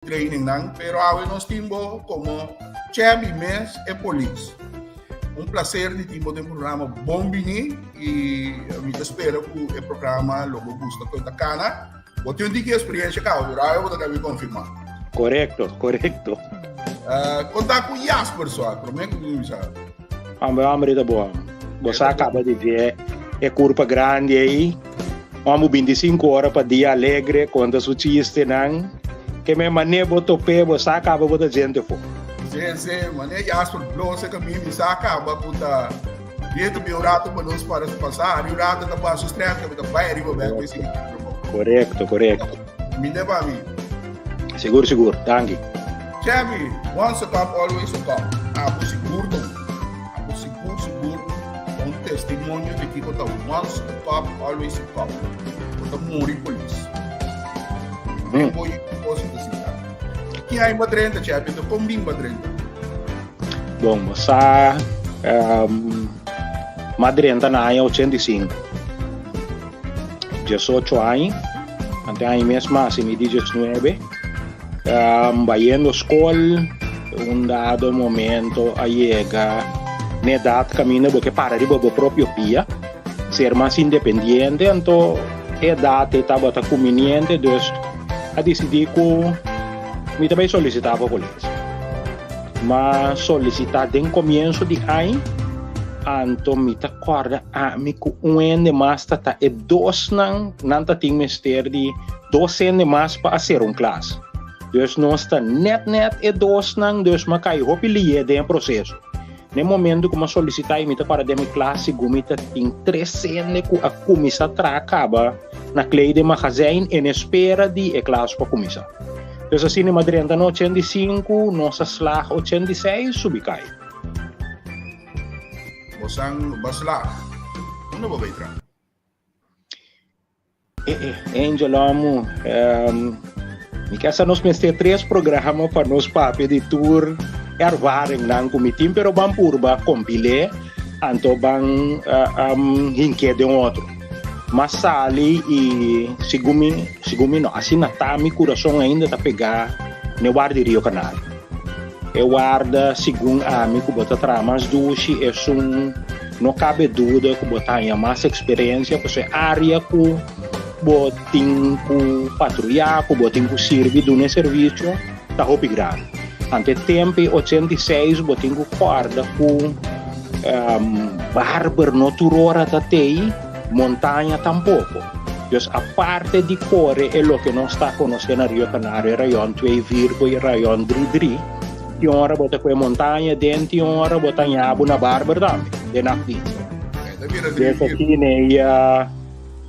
Trainingnan, pero awe nos tin bo komo Chevy mes e polis. Un placer di tin bo den programa. Bon bini i mi ta spera ku e programa lo bo gusta ku e ta kana. Bo tin un tiki experiencia kaba, pero awe bo ta debe konfirmá. Korekto, korekto. Konta ku Jasper so, promé ku kuminsá. Hombre, hombre ta bo. Bo sa kaba di dje e kurpa grandi ei. Hombre 25 ora pa dia alegre, konta su chistenan. Ke me mané bo topé, bo sa kaba bo ta gente fo. Sí, sí, mané Jasper blose ka mi, mi sa kaba ku ta bien ta un rato pa nos para pasar, un rato ta baso stress, ka ta bai arriba bek pa sigui Korekto, korekto. Minde pa mi. Sigur, sigur. Danki. Chevy, once a cop, always a cop. Abo sigur ta un. Abo sigur, sigur ta un testimonio di kiko ta once a cop, always a cop. Bo ta muri polis. Den bo yu kos ta sinta. Ki ai ba drenta, Chevy? Anto kon bin ba drenta? Bon, bo sa m'a drenta na aña 85. 18 aña. Ante aña mes mas, mi di 19. Bayendo skol, un dado momento a yega na edat kaminda bo ke para riba bo propio pia, ser mas independiente, anto e edat ei tabata kuminiente, dus a disidí ku mi ta bai solisitá pa polis. M'a solisitá den komienso di aña, anto mi ta kòrda ami ku un hende mas ta ta e dosnan nan ta tin mester di dos hende mas pa a ser un klas. Dus nos ta net net e dosnan, dus m'a kai hopi lié den e proseso. Na e momento ku m'a solisitá i mi ta para den mi klas segun mi ta tin tres hende ku a kuminsá traha kaba na klei den magazijn en espera di e klas pa kuminsá. Dus asina m'a drenta na 85, nos a slag 86 subi kai. Bosan ba slag? Unda bo bai traha? Angel Omu, mi ke sa nos mester tres programa pa nos papia di tur ervaringnan ku mi tin, pero ban purba kompil'é, anto ban hink'é den otro. M'a sali i segun mi, segun mi no, asina ta mi kurason ainda ta pegá n'e warda di Rio Canario. E warda segun ami ku bo ta traha mas dushi esun. No cabe duda cu bo ta haña mas experiencia pasobra e area cu bo tin cu patruya, cu bo tin cu sirbi duna e servicio ta hopi grandi. Ante e tempo e 86 bo tin cu corda cu barber no tur ora ta tei, montaña tampoco. Dus aparte di core e loke nos ta conoce na Rio Canario, e rayon twee vier cu e rayon drie drie, Tin ora bo ta kue montaña den, tin ora bo ta ñabu na barber tambe, den nachtdienst. Des asina e ya.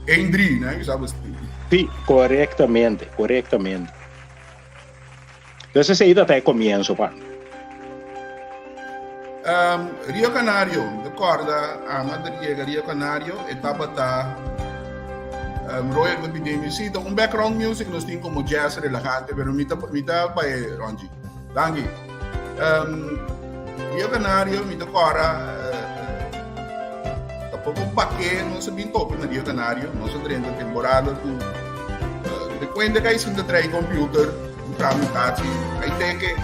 Eén drie, né? Je sabe Sí, correctamente, correctamente. Dus esei ta e comienzo pa. Rio Canario, mi ta corda ama ta yega Rio Canario, e tabata Royal ta pidi mi, sí, ta un background music nos tin como jazz relajante, pero mi ta mi ta bai Ronji. Danki. Rio Canario mi ta kòrda ta poko pake nos a bin topa na Rio Canario. Nos a drenta temporada ku de kuenta ku a sinta trae computer un tramitatie ai teke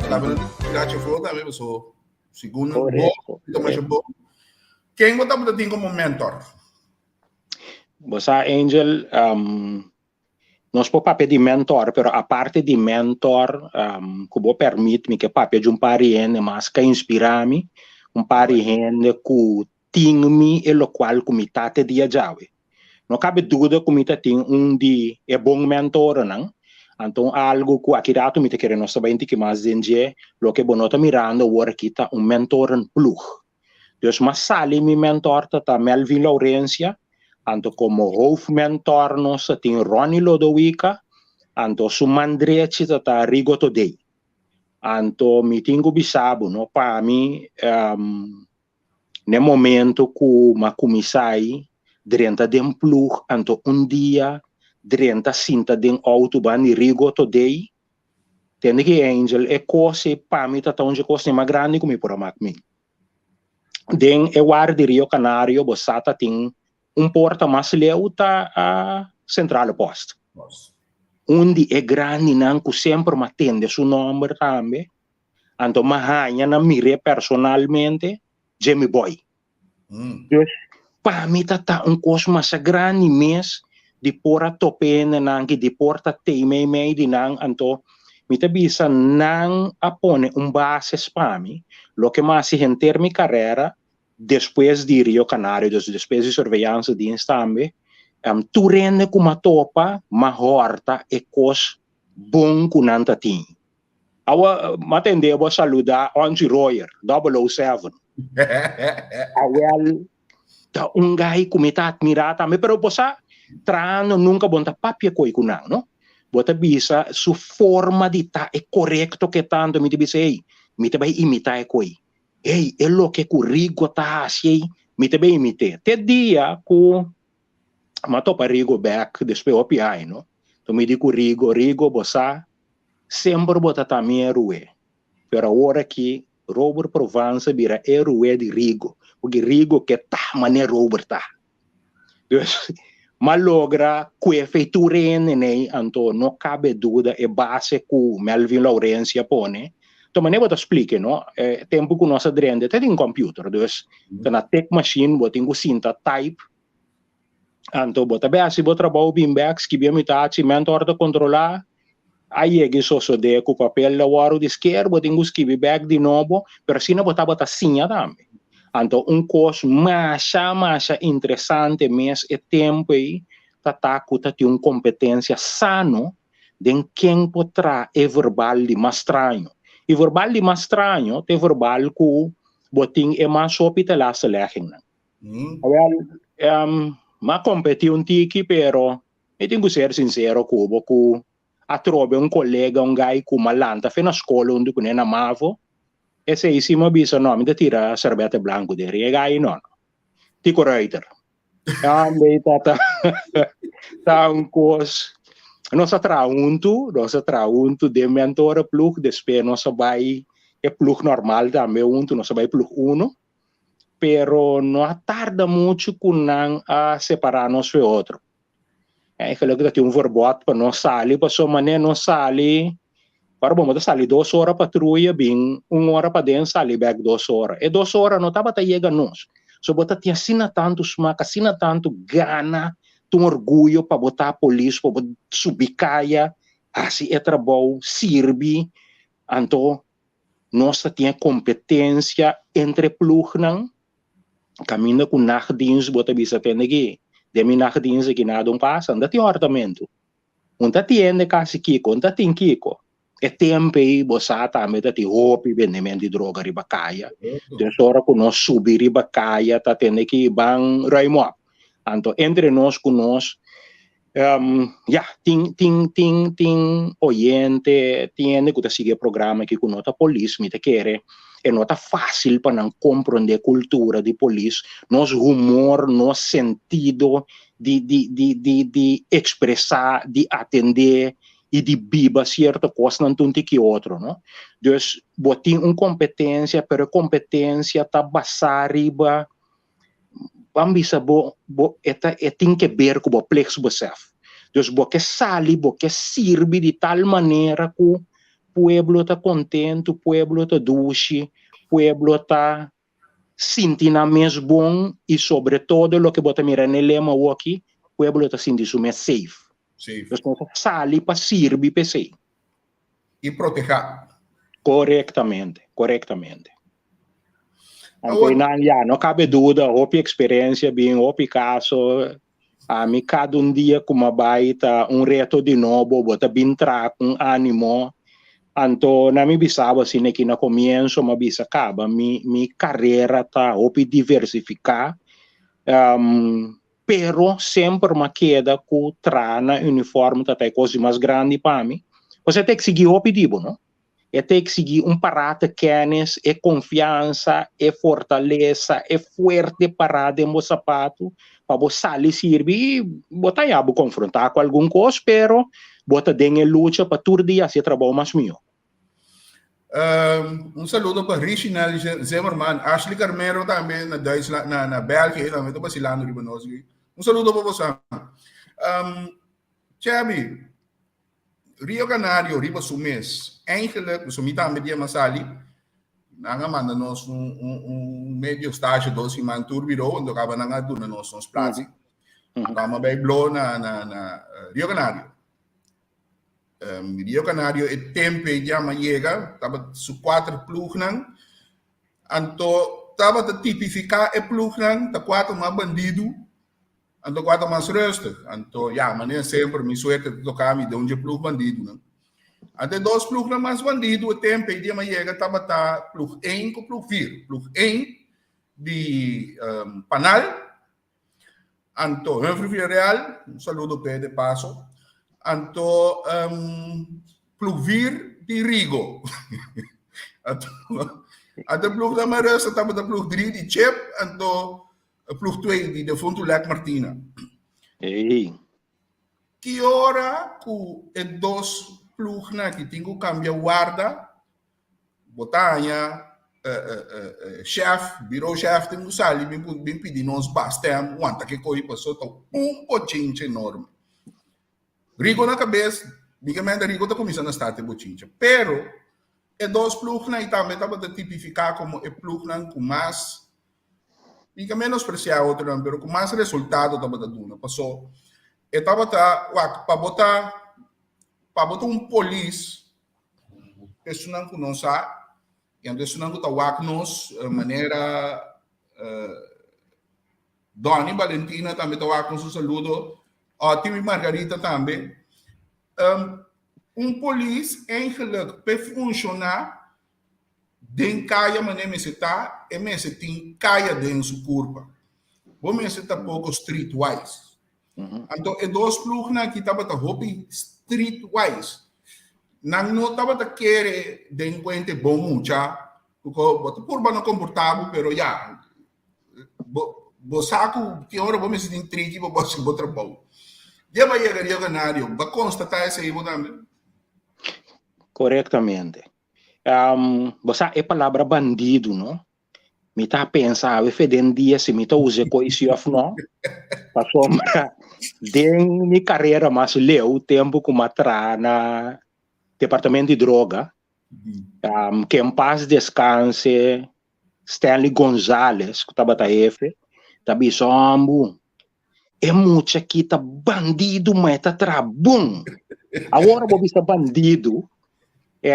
tabata tira chofó tambe paso segun bo ta masha bo. Ken bo tabata tin komo mentor? Bo sa Angel, Nos por papia di mentor, pero aparte di mentor, ku bo permit mi ke papia di un par di hende mas ku a inspirá mi, un par di hende ku tin mi e lokual ku mi ta te dia djawe. No kabe duda ku mi ta tin un di e bon mentorenan, anto algu ku aki ratu mi ta kere nos ta bai un tiki mas den dje, loke bo no ta mirando awor aki ta un mentorenploeg. Dus m'a sali mi mentor ta ta Melvin Laurencia, anto komo hoofdmentor nos ta tin Ronnie Lodowica, anto su man drechi ta ta Rigo Todey. Anto mi tin ku bisa bo no, pa mi n'e momento ku m'a kuminsá ei drenta den ploeg, anto un dia drenta sinta den auto ban di Rigo Todey, Tende ki Angel, e kos ei pa mi ta ta un dje kosnan mas grandi ku mi por a mak mi. Den e wari di Rio Canario bo sa ta tin un porta mas leu ta a Centrale Post. Un di e grandinan ku semper m'a tende su nòmber tambe, anto m'a haña na mir'é personalmente, Jimmy Boy. Dus, pa mi ta ta un kos masha grandi mes di por a topa hendenan ki di por ta tei meimei di nan, anto mi ta bisa nan a pone un bases pa mi, loke m'a hasi henter mi karera despues di Rio Canario, dus despues di surveillance dienst tambe, tur hende ku m'a topa m'a hòrta e kos bon ku nan ta tin. Awa m'a tende bo saluda Onchi Royer, 007. Awel, ta un guy ku mi ta admira tambe, pero bo sa, trahando nunka bo no ta papia koi ku nan, no? Bo ta bisa su forma di ta e korekto ke tanto, mi ta bisa, ey, mi ta bai imita e koi. Ey, e loke ku Rigo ta hasi ey, mi ta bai imit'é. Te dia ku m'a topa Rigo bek despues hopi aña, no? Enton mi di ku Rigo, Rigo, bo sa, semper bo ta ta mi heroe, pero awor aki Robert Provence a bira heroe di Rigo, porque Rigo ke ta manera Robert ta. Dus, m'a logra kuefe tur hende nei, anto no kabe duda e base ku Melvin Laurencia pone. Anto manera bo ta splike no, e tempu ku nos a drenta ta tin computer, dus ta na tik machine bo tin ku sinta type, anto bo ta besi bo trabou bin bek skibi e mutatie, mentor ta kontrola, a yega e sosode ku papel ta wòrdu di sker, bo tin ku skibi bèk di nobo, pero asina bo tabata siña tambe. Anto un kos masha masha interesante mes e tempu ei ta ta ku ta tin un kompetensia sano den ken por traha e verbal di mas straño. I verbal di mas straño ta e verbal ku bo tin e mas hopi telasteleggingnan. Awèl, m'a kompetí un tiki pero Mi tin ku ser sinsero ku bo ku atrobe un kolega, un gai ku m'a lanta fe na skol huntu kuné na mavo, esei si m'a bisa no, mi ta tira serbete blanku den ri. E gai no, no. Tico Ruiter. Tambe ta ta ta un kos. Nos a traha huntu, nos a traha huntu den mentorenploeg, despues nos a bai e ploeg normal tambe huntu, nos a bai ploeg uno. Pero no a tarda muchu ku nan a separá nos fe otro. Eigenlijk ta tin un verbod pa nos sali, pasobra manera nos sali, ora bo ta sali dos ora patruya bin un ora paden sali bek dos ora. E dos ora no tabata yega nos. So bo ta tin asina tantu smak, asina tantu gana, ta un orguyo pa bo ta polis, pa bo subi kaya, hasi e trabou, sirbi. Anto Nos ta tin e kompetensia entre plugnan, kaminda ku nachtdienst bo ta bisa tende ki den mi nachtdienst aki nada un pasa, no ta tin hòrtamentu. Un ta tiende kasi kiko, un ta tin kiko. E tempu ei bo sa tambe ta tin hopi bendementu di droga riba kaya. Dus ora ku nos subi riba kaya ta tende ki ban ruim op. Anto entre nos ku nos Ya, tin, tin, tin, tin oyente, tin hende ku ta sigui e programa aki ku no ta polis, mi ta kere e no ta fásil pa nan komprondé kultura di polis, nos humor, nos sentido di, di, di, di, di ekspresá, di atendé i di biba sierto kosnan ta un tiki otro, no? Dus bo tin un kompetensia, pero e kompetensia ta basá riba Ban bisa bo, bo e ta e tin ke ber ku bo plichtsbesef. Dus bo ke sali, bo ke sirbi di tal manera ku pueblo ta kontentu, pueblo ta dushi, pueblo ta sinti nan mes bon i sobre todo loke bo ta mira n'e lema awoki, pueblo ta sinti su mes safe. Safe. Dus nos ta sali pa sirbi p'esei. I protehá. Korektamente, korektamente. Anto nan ya, no cabe duda, hopi experiencia bin, hopi caso. Ami cada un dia cu m'a bay ta un reto di nobo, bo ta bin traha cu un animo. Anto nan mi bisabo asina aki na comienzo, m'a bisa caba, mi mi carera ta hopi diversifica. Pero semper m'a keda cu traha na uniform ta ta e cos di mas grandi pa mi. Pasobra ta exigi hopi di bo, no? E ta eksigí un parate kennis, e konfiansa, e fortalesa, e fuerte pará den bo sapatu pa bo sali sirbi i bo ta ya bo konfrontá ku algun kos, pero bo ta den e lucha pa tur dia hasi e trabou mas mihó. Un saludo pa Richinel Zimmerman, Ashley Carmero tambe na Duitsland, na, na België tambe ta basilando riba nos. Un saludo pa boso. Chevy. Rio Canario riba su mes, eigenlijk, pasobra mi tambe dia m'a sali, nan a manda nos un, un, un medio stage dos siman tur biro, anto kaba nan a duna nos nos plaats. Anto m'a bai blo na, na, na Rio Canario. Rio Canario e tempo ei dia m'a yega, tabata su kuater ploegnan, anto tabata tipifiká e ploegnan ta kuater mas bandidu, Anto kua ta mas rustig. Anto ya, manera semper mi suerte ta toka mi den un dje ploeg bandidunan. Anto e dos ploegnan mas bandidu e tempo ei dia mi a yega tabata ploeg één ku ploeg vier. Ploeg één di Panal, anto Humphrey Villarreal, un saludo p'e de paso, anto ploeg vier di Rigo. Anto anto e ploegnan mas rustig tabata ploeg drie di Chip, anto E ploeg twee di defuntu Lek Martina. Ey. Ki ora ku e dos ploegnan aki tin ku kambia warda, bo ta haña shef, biro shef tin ku sali bin bin pidi nos bastem wanta ke ko'i paso ta un bochincha enorme. Rigo na kabes, bigamente Rigo ta kuminsá na start e bochincha, pero e dos ploegnan ei tambe tabata tipifiká komo e ploegnan ku mas Mi ka menospresiá otronan, pero ku mas resultado tabata duna. Paso e tabata, wak, pa bo ta, pa bo ta un polis, esunnan ku no sa, i anto esunnan ku ta wak nos manera Donny Balentina tambe ta wak nos un saludo, Otty Margarita tambe. Un polis eigenlijk p'e funshoná Den kaya manera mester ta, e mester tin kaya den su kurpa. Bo mester ta poko streetwise. Anto e dos plugnan aki tabata hopi streetwise. Nan no tabata kere den kuente bon mucha, ku bo ta purba no komportá bo, pero ya, bo bo sa ku tin ora bo mester tin triki pa bo hasi bo trabou. Dia bo a yega Rio Canario, bo a konstatá esei bo tambe? Korektamente. Bo sa e palabra bandido, no? Mi ta pensa awe fe den dia si mi ta usa e koisi of no. Pasobra den mi karera mas leu, tempu ku mi a traha na departamento di droga, ke en pas deskanse Stanley Gonzales, ku tabata hefe, ta bisa, Hombu, e mucha aki ta bandido ma e ta traha bon. Awor bo bisa bandido, e,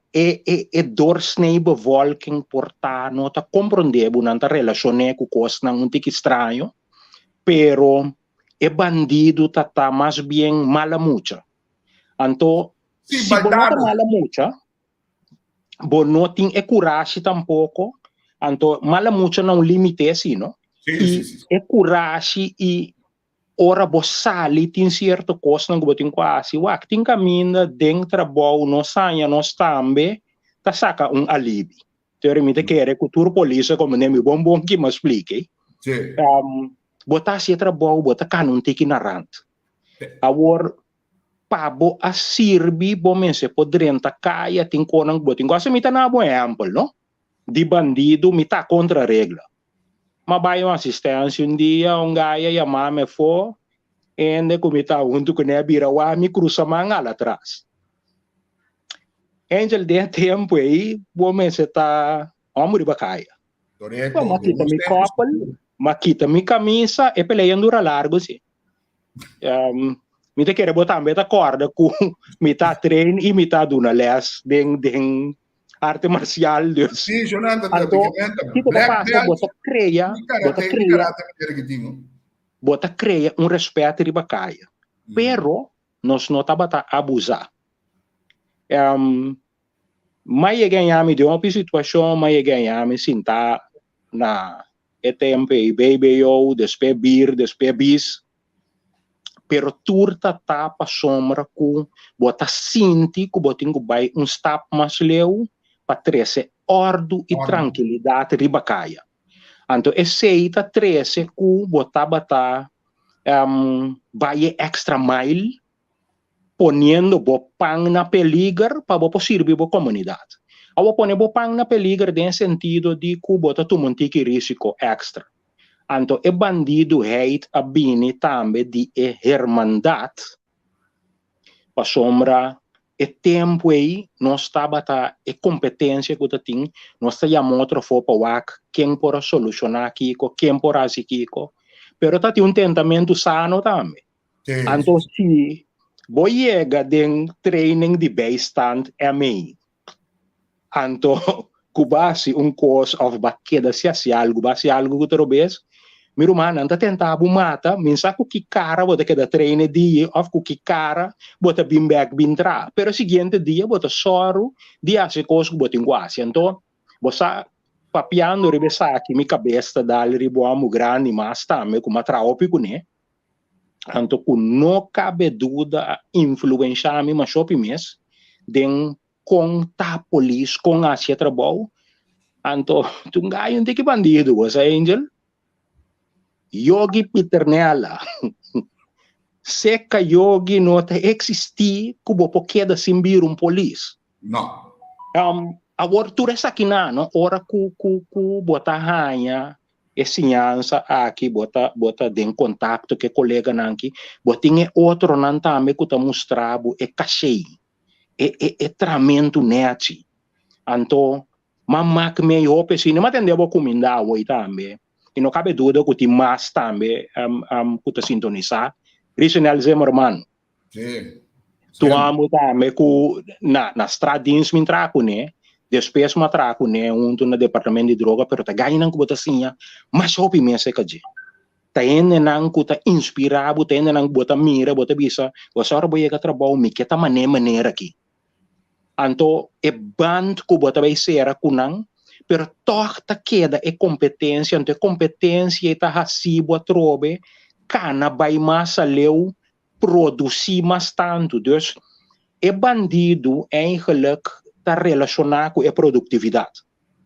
e, e, e doorsnee bevolking por ta no ta comprende bo, nan ta relacione cu cosnan un tiki straño, pero e bandido ta ta mas bien mala mucha. Anto, Sí, si bo no ta baldado. mala mucha, bo no tin e kurashi tampoko, anto mala mucha na un limite si no. Sí, I sí, sí. e kurashi i ora bo sali tin sierto kosnan ku bo tin ku hasi, wak tin kaminda den trabou nos haña nos tambe ta saka un alibi. Teori mi ta kere ku tur polis a komprende mi bon bon ki mi a splika ei. Sí. Bo ta hasi e trabou, bo ta kana un tiki na rant. Awor pa bo a sirbi bo mester por drenta kaya tin konan ku bo tin ku hasi. Mi ta na bo ehèmpel no, di bandidu mi ta kontra regla. M'a bai un asistensia un dia un gaya yama mi afó hende ku mi ta huntu kuné a bira wak mi krusa man al atras. Angel den e tempu ei bo mester ta hòmber riba kaya. Korekto. M'a kita mi kòpel, m'a kita mi kamisa, e pelea dura largu si. Mi ta kere bo tambe ta kòrda ku mi ta train i mi ta duna lès den den arte marsial dus. Sí, Jonathan, ta Anto, kiko ta black pasa? belt, Bo ta krea, mi bo ta karate, mi krea, karate manera ki tin, no? bo ta krea un rèspèt riba kaya. Pero nos no tabata abusá. M'a yega aña mi den hopi situashon, m'a yega aña mi sintá na e tempu ei BBO, despues bir, despues bis, pero tur ta ta pasobra ku bo ta sinti ku bo tin ku bai un stap mas leu pa trese òrdu i trankilidat riba kaya. Anto esei ta trese ku bo tabata bai e extra mile poniendo bo pan na peliger pa bo por sirbi bo komunidat. Awor pone bo pan na peliger den e sentido di ku bo ta tuma un tiki risiko èkstra. Anto e bandiduheid a bini tambe di e hermandat pasobra. E tempu ei nos tabata e kompetensia ku ta tin, nos ta yama otro afó pa wak ken por a solushoná kiko, ken por hasi kiko. Pero ta tin un tentamentu sano tambe. Anto si bo yega den training di bijstand MA, anto ku bo hasi un kos òf bo a keda si hasi algu, bo hasi algu ku ta robes, mi ruman, nan ta tenta bo mata, mi sa ku ki kara bo ta keda train e dia òf ku ki kara bo ta bin bèk bin traha. Pero e siguiente dia bo ta sòru di hasi kos ku bo tin ku hasi. Anto bo sa papiando riba esaki mi kabes ta dal riba un amu grandi mas tambe ku mi a traha hopi kuné. Anto ku no kabe duda a influensha mi masha hopi mes den kon ta polis, kon hasi e trabou. Anto tun gai un tiki bandido, bo sa Angel? Yogi Pieternella. Seka Yogi no ta existi ku bo por keda sin bira un polis. No. Awor tur esaki nan, no, ora ku ku ku bo ta haña e siñansa aki, bo ta bo ta den kontakto ku e koleganan aki, bo tin e otronan tambe ku ta mustra bo e kashei. E e e tramentu nechi. Anto m'a mak mei hopi asina, m'a tende bo kuminda awor tambe. I no kabe duda ku tin mas tambe ku ta sintonisá. Richenel Zimmerman. Sí. Tu amo tambe ku na na straatdienst mi traha kuné, despues m'a traha kuné huntu na departamento di droga, pero ta gainan ku bo ta siña masha hopi mes e ka dje. Ta hendenan ku ta inspirá bo, ta hendenan ku bo ta mira, bo ta bisa, Bo sa ora bo yega trabou, mi ke ta man'é manera aki. Anto e band ku bo ta bai sera ku nan, pero tòg ta keda e kompetensia, anto e kompetensia ei ta hasi bo atrobe kana bai mas aleu, produsí mas tantu. Dus e bandidu eigenlijk ta relashoná ku e produktividat.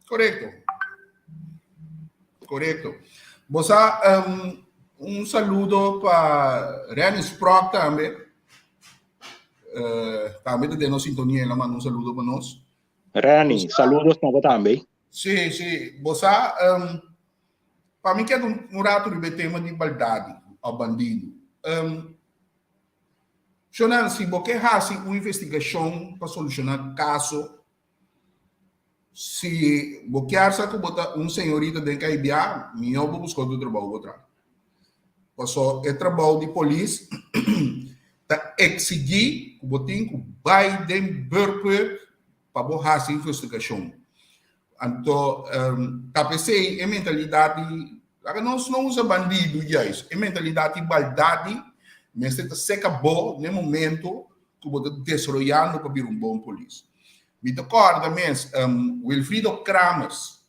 Korekto. Korekto. Bo sa, un saludo pa Renny Sprok tambe. Tambe ta den nos sintonia, el a manda un saludo pa nos. Renny, saludos na bo tambe. Sí, sí. Bo sa, pa mi keda un rato riba e tema di baldadi of bandido. Shonan, si bo ke hasi un investigashon pa solushoná kaso, Si bo kier sa ku bo ta un señorita den Kaibia, mihó bo buska otro trabou bo traha. Paso e trabou di polis ta eksigí ku bo tin ku bai den beurtbuurt pa bo hasi investigashon. Anto ta p'esei e mentalidat di, laga nos no usa bandidu juist, e mentalidat di baldadi mester ta seka bo n'e momento ku bo ta desaroyando pa bira un bon polis. Mi ta kòrda mes Wilfrido Kramers,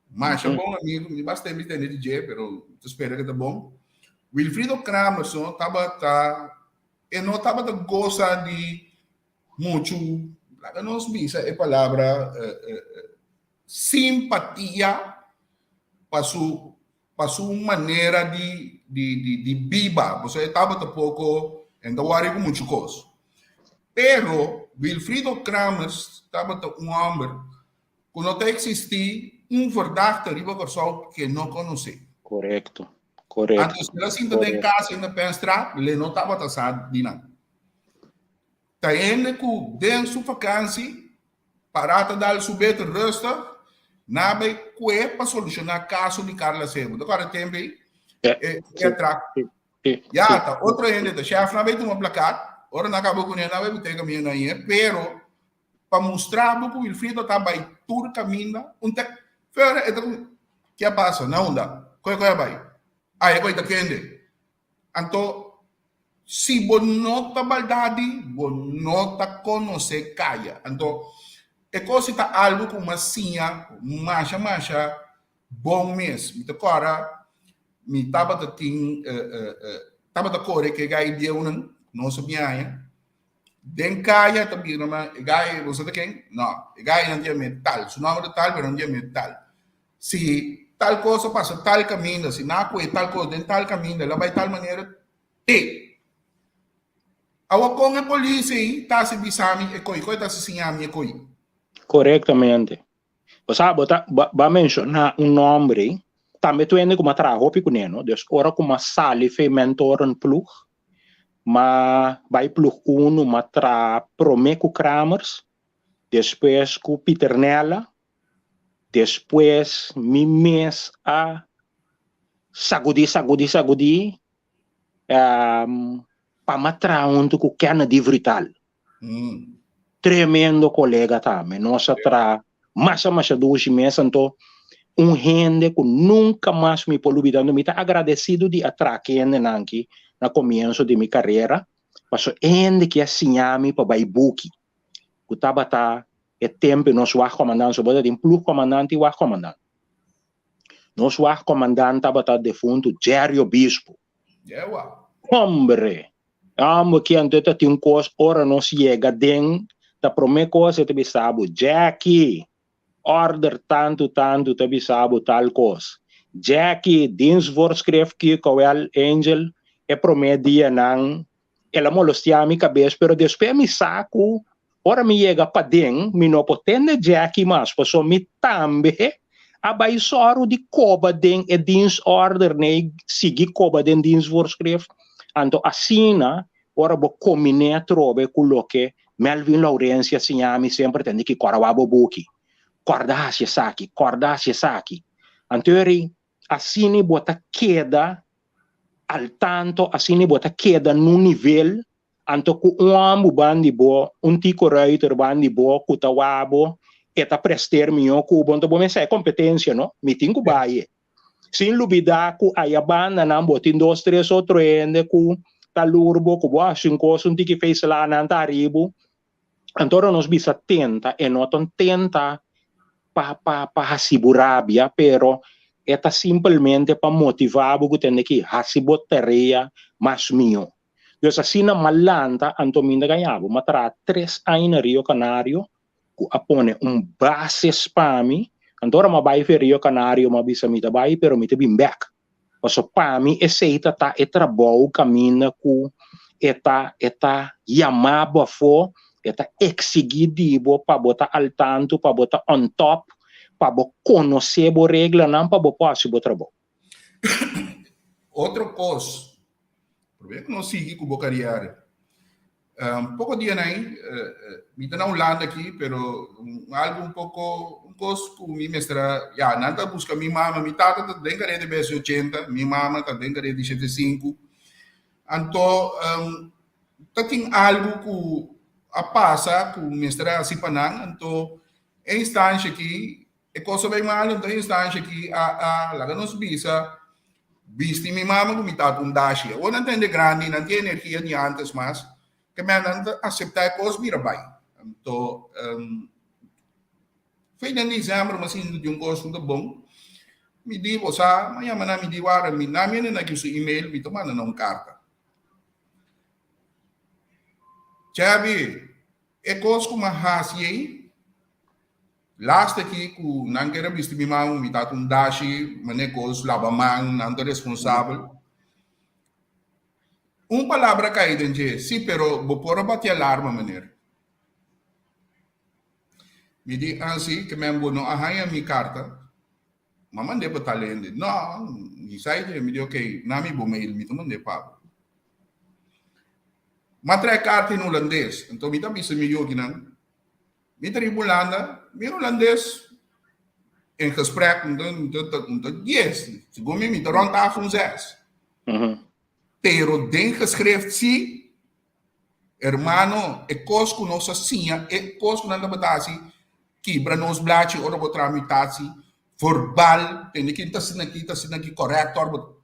masha bon amigu, mi basta mi tende di dje, pero mi ta spera ku ta bon. Wilfrido Kramers no tabata, e no tabata gosa di muchu, laga nos bisa e palabra simpatia pa su pa su manera di di di di biba, pasobra e tabata poko en ta wòri ku muchu kos. Pero Wilfrido Kramers tabata un hòmber ku no ta eksistí un verdachte riba Kòrsou ke no konosé. Korekto, korekto. Anto si el a sinta den kas en na Penstraat, le no tabata sa di nan. Ta hende ku den su vakansi pará ta dal su beter rustig, na bai kue pa solushoná kaso di Carla Sebo. Ta kòrda tempu ei? E e atrak. Ya, ta otro hende, ta shèf nan bai tuma plakat, ora nan kaba kuné nan bai bot'é kaminda nan hie, pero pa mustra bo ku Wilfrido ta bai tur kaminda, un te fera e ta ku, ke a pasa? Na unda? Koe koe a bai? Ah, e koe ta kende. Anto, si bo no ta baldadi, bo no ta konosé kaya. Anto, e kos ei ta algu ku mi a siña masha masha bon mes. Mi ta kòrda mi tabata tin tabata kore ku e gai bieunan, nos a biaña. Den kaya ta bira ma e gai, bo sa ta ken? No, e gai nan tin e tal. Su nòmber ta tal, pero nan tin e tal. Si tal kos a pasa tal kaminda, si nan a kohe tal kos den tal kaminda, el a bai tal manera, te. Awor kon e polis ei ta hasi bisa mi e koi? Kon e ta hasi siña mi e koi? Korektamente. Bo sa, bo ta, bo a menshoná un nòmber ei, tambe tur hende ku mi a traha hopi kuné, no? Dus ora ku mi a sali for e mentorenploeg, M'a bai ploeg unu, m'a traha promé ku Kramers, despues ku Pieternella, despues mi mes a sagudí, sagudí, sagudí pa m'a traha huntu ku Kennedy Vrutaal. Tremendo kolega tambe. Nos a traha masha masha dushi mes, anto un hende ku nunka mas mi por lubida. Anto mi ta agradesido di a traha ku e hendenan aki na komienso di mi karera, pasobra e hende ki a siña mi pa bai buki, ku tabata e tempu nos wachkomandant, so bo ta tin ploegkomandant i wachkomandant. Nos wachkomandant tabata defuntu Jerry Obispo. Hombre! Amo ki anto ta tin un kos ora nos yega den ta prome kos e ta bisa bo Jackie order tantu tantu ta bisa bo tal kos Jackie dienstvoorschrift kiko wel Angel e prome dianan el a molestia mi kabes pero despues mi sa ku ora mi yega paden mi no por tende Jackie mas pasobra mi tambe a bai sòru di koba den e dienstorder nei sigui koba den dienstvoorschrift anto asina ora bo kominé atrobe ku loke Melvin Laurencia a siña mi semper tende ki kòrda wak bo buki kòrda hasi esaki kòrda hasi esaki anto eri asina bo ta keda al tanto asina bo ta keda nun nivel Anto ku un hòmber ban di bo, un tiko ruiter ban di bo ku ta wak bo, e ta prester mihó ku bo, anto bo mester e kompetensia no, mi tin ku bai e. Sin lubidá ku aya bandanan bo tin dos tres otro hende ku ta lur bo, ku bo hasi un kos un tiki feisla nan ta aribu. Anto ora nos bisa tenta, e no ta un tenta pa pa pa hasi bo rabia, pero e ta simpelmente pa motivá bo ku tende ki hasi bo tarea mas mihó. Dus asina m'a lanta anto mi ta gaña bo. M'a traha tres aña na Rio Canario ku a pone un bases pa mi. Anto ora m'a bai for Rio Canario m'a bisa mi ta bai pero mi ta bin bek. Paso pa mi esei ta ta e trabou kaminda ku e ta e ta yama bo afó, e ta eksigí di bo pa bo ta al tanto, pa bo ta on top, pa bo konosé bo reglanan pa bo por hasi bo trabou. Otro kos, probeer ku no sigui ku bo kariera. Um, poko dia nai, uh, mi ta na Hulanda aki, pero un, algo un poko, un kos ku mi mester a, ya, nan ta buska mi mama, mi tata ta den kariera di bes 80, mi mama ta den kariera di 75. Anto, um, ta tin algo ku a pasa ku mester a hasi pa nan, anto e instansha aki E kos a bai malu, anto e instansha aki a a laga nos bisa, bisti mi mama ku mi tata un dashi. Awor nan ta hende grandi, nan tin energia di antes mas, ke men nan ta aseptá e kos bira bai. Anto, fei den dezèmber mi a sinti di un kos ku ta bon, mi di, bo sa, mi a yama nan, mi di, wara, mi nan mi a nena aki su email, mi ta manda nan un karta. Chevy, e kos ku mi a hasi ei, Laatste aki ku nan ker a bisti mi man, mi tata un dashi, mane kos laba man, nan ta responsabel. Un palabra kai den dje, si, pero bo por a bati alarma, meneer. Mi di, ah, si, ke men bo no a haña mi karta. M'a mand'é pa tal hende. No, mi sa dje. Mi di, ok, na mi bo mail, mi ta mand'é pa bo. M'a trae karta in hulandes, anto mi ta bisa mi yoginan, Mi ta riba Hulanda, mi hulandes in gesprek un ta un ta dies, segun mi mi ta rond tafel un zes. Pero den geschrift si, hermano, e kos ku nos a siña, e kos ku nan tabata hasi, kibra nos blachi ora bo traha mutatie, verbal, tende kin ta asina aki, ta asina aki, correct ora bo,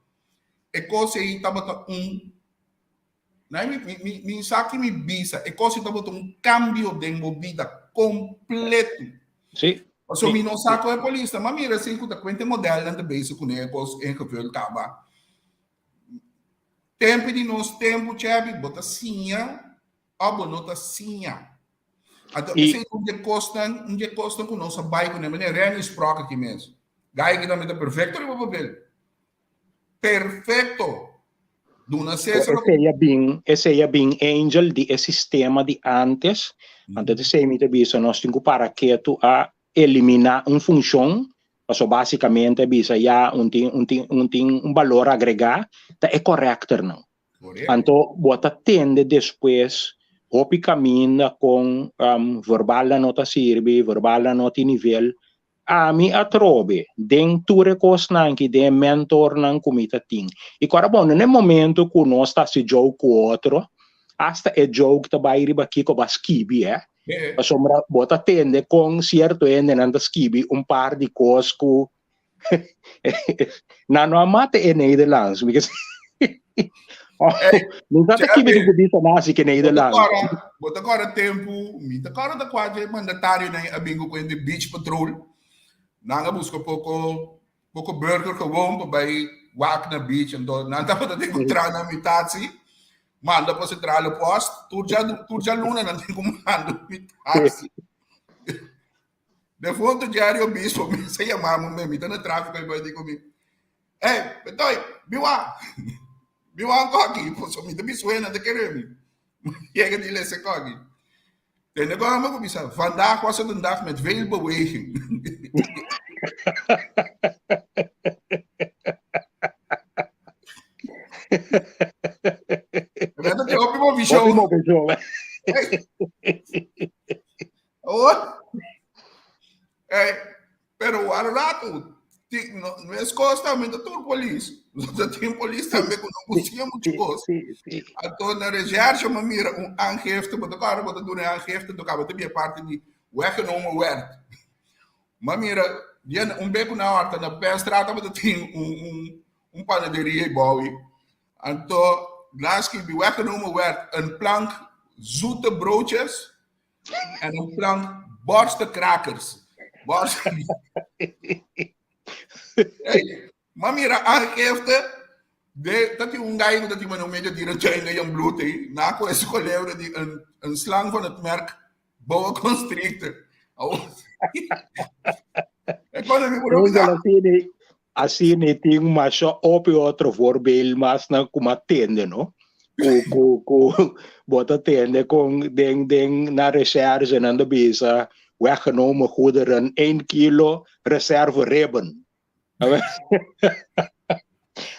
e kos ei tabata un Nai mi, mi, mi, mi sa ki mi bisa, e kos tabata un kambio den bo bida kompleto. Sí. Paso mi no sa ku e polis, ma mira si ku ta kuente modelnan ta bezig kuné e kos ingevuld kaba. Tempu di nos tempu, Chevy, bo ta siña òf bo no ta siña. Anto esei un di e kosnan, un di e kosnan ku nos a bai kuné, manera Renny Sprock aki mes. Gai aki tambe ta perfekto riba papel. Perfecto! Duna Cesar loke. Esei a bin, esei a bin Angel di e sistema di antes, anto esei mi ta bisa nos tin ku para ketu a eliminá un funshon, paso basikamente a bisa ya un tin un tin un tin un balor agregá ta e korekternan. Anto bo ta tende despues hopi kaminda kon verbalnan no ta sirbi, verbalnan no tin nivel. Ami atrobe den tur e kosnan aki, den e mentornan ku mi ta tin. I ku ora bon, na e momento ku nos ta hasi joke ku otro, asta e joke ta bai riba kiko bo a skibi, eh. Pasobra bo ta tende kon sierto hendenan ta skibi un par di kos ku nan no a mata e Nederlands. Because mi ta skibi di bisa nasi ke Nederlands. Bo ta kora tempu, mi ta kora ta kwa dje mandatarionan a bin ku di beach patrol. Nan a buska poko poko burger gewoon pa bai wak na beach. Anto nan tabata tin ku tra na mitad si. Manda pa centrale post. Tur dja tur dja luna nan tin ku manda mitad si. Defunto Jerry Obispo mi sa yama mi mi ta na tráfico y di ku mi. Hey, Betoy, biwa. Biwa un koki, so mi ta bisuena ta kere mi. Yega di lese koki. Tende ko amo ku bisa, vandaag was het een dag met veel beweging. Dat is hopi movishon. Hopi movishon. Oh. Hey, pero wara rato, ti, no, no es kos tambe ta tur polis. Ta tin polis tambe ku no gusta mucho kos. Sí, sí. Anto na recherche me mira un aangifte, bo ta kòrda bo ta duna e aangifte, to kaba ta bia parti di weggenomen werd. Ma mira, dia un be ku na horta na Penstraat tabata tin un un un panaderia bou. Anto laatst ki bi weggenomen werd een plank zoete broodjes En een plank borstenkrakers. Borst. Hey, maar mira aangifte. De, dat die un guy dat die man een beetje die een een bloed he. Na ko is colebra die een een slang van het merk boa constrictor. Oh. Ik kon niet meer Asina e tin masha hopi otro voorbeeld mas na ku m'a tende no. Ku ku ku bo ta tende kon den den na recherche nan ta bisa weggenomen goederen 1 kilo reserve ribben.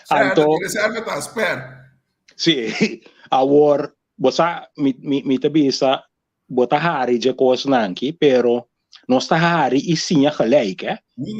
Anto reserve ta sper. Si, awor bo sa mi mi mi ta bisa bo ta hari dje kosnan aki, pero nos ta hari i siña gelijk, eh.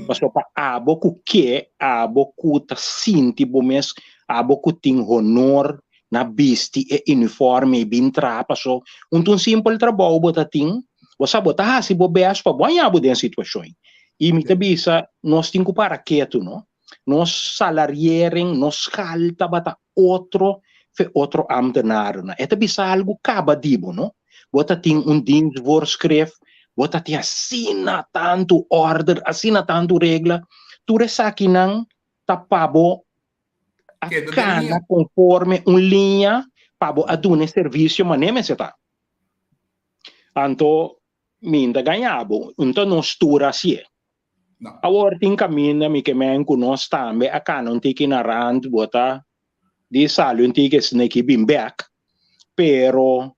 Pasobra pa abo ku ke, abo ku ta sinti bo mes, abo ku tin honor na bisti e uniforme i bin traha, paso un ta un simpel trabou bo ta tin, bo sa bo ta hasi bo bes pa bo haña bo den situashon. I mi ta bisa nos tin ku para ketu, no. Nos salariering, nos schaal tabata otro fe otro ambtenarennan. E ta bisa algu kaba di bo, no? Bo ta tin un dienstvoorschrift, bo ta tin asina tantu order, asina tantu regla. Tur esakinan ta pa bo a kana konforme un liña pa bo a duna e servisio manera mester ta. Anto mi ta gaña bo, un ta nos tur hasié. No. Awor tin kaminda mi ke men ku nos tambe a kana un tiki na rand, bo ta di sali un tiki sneki bin bek, pero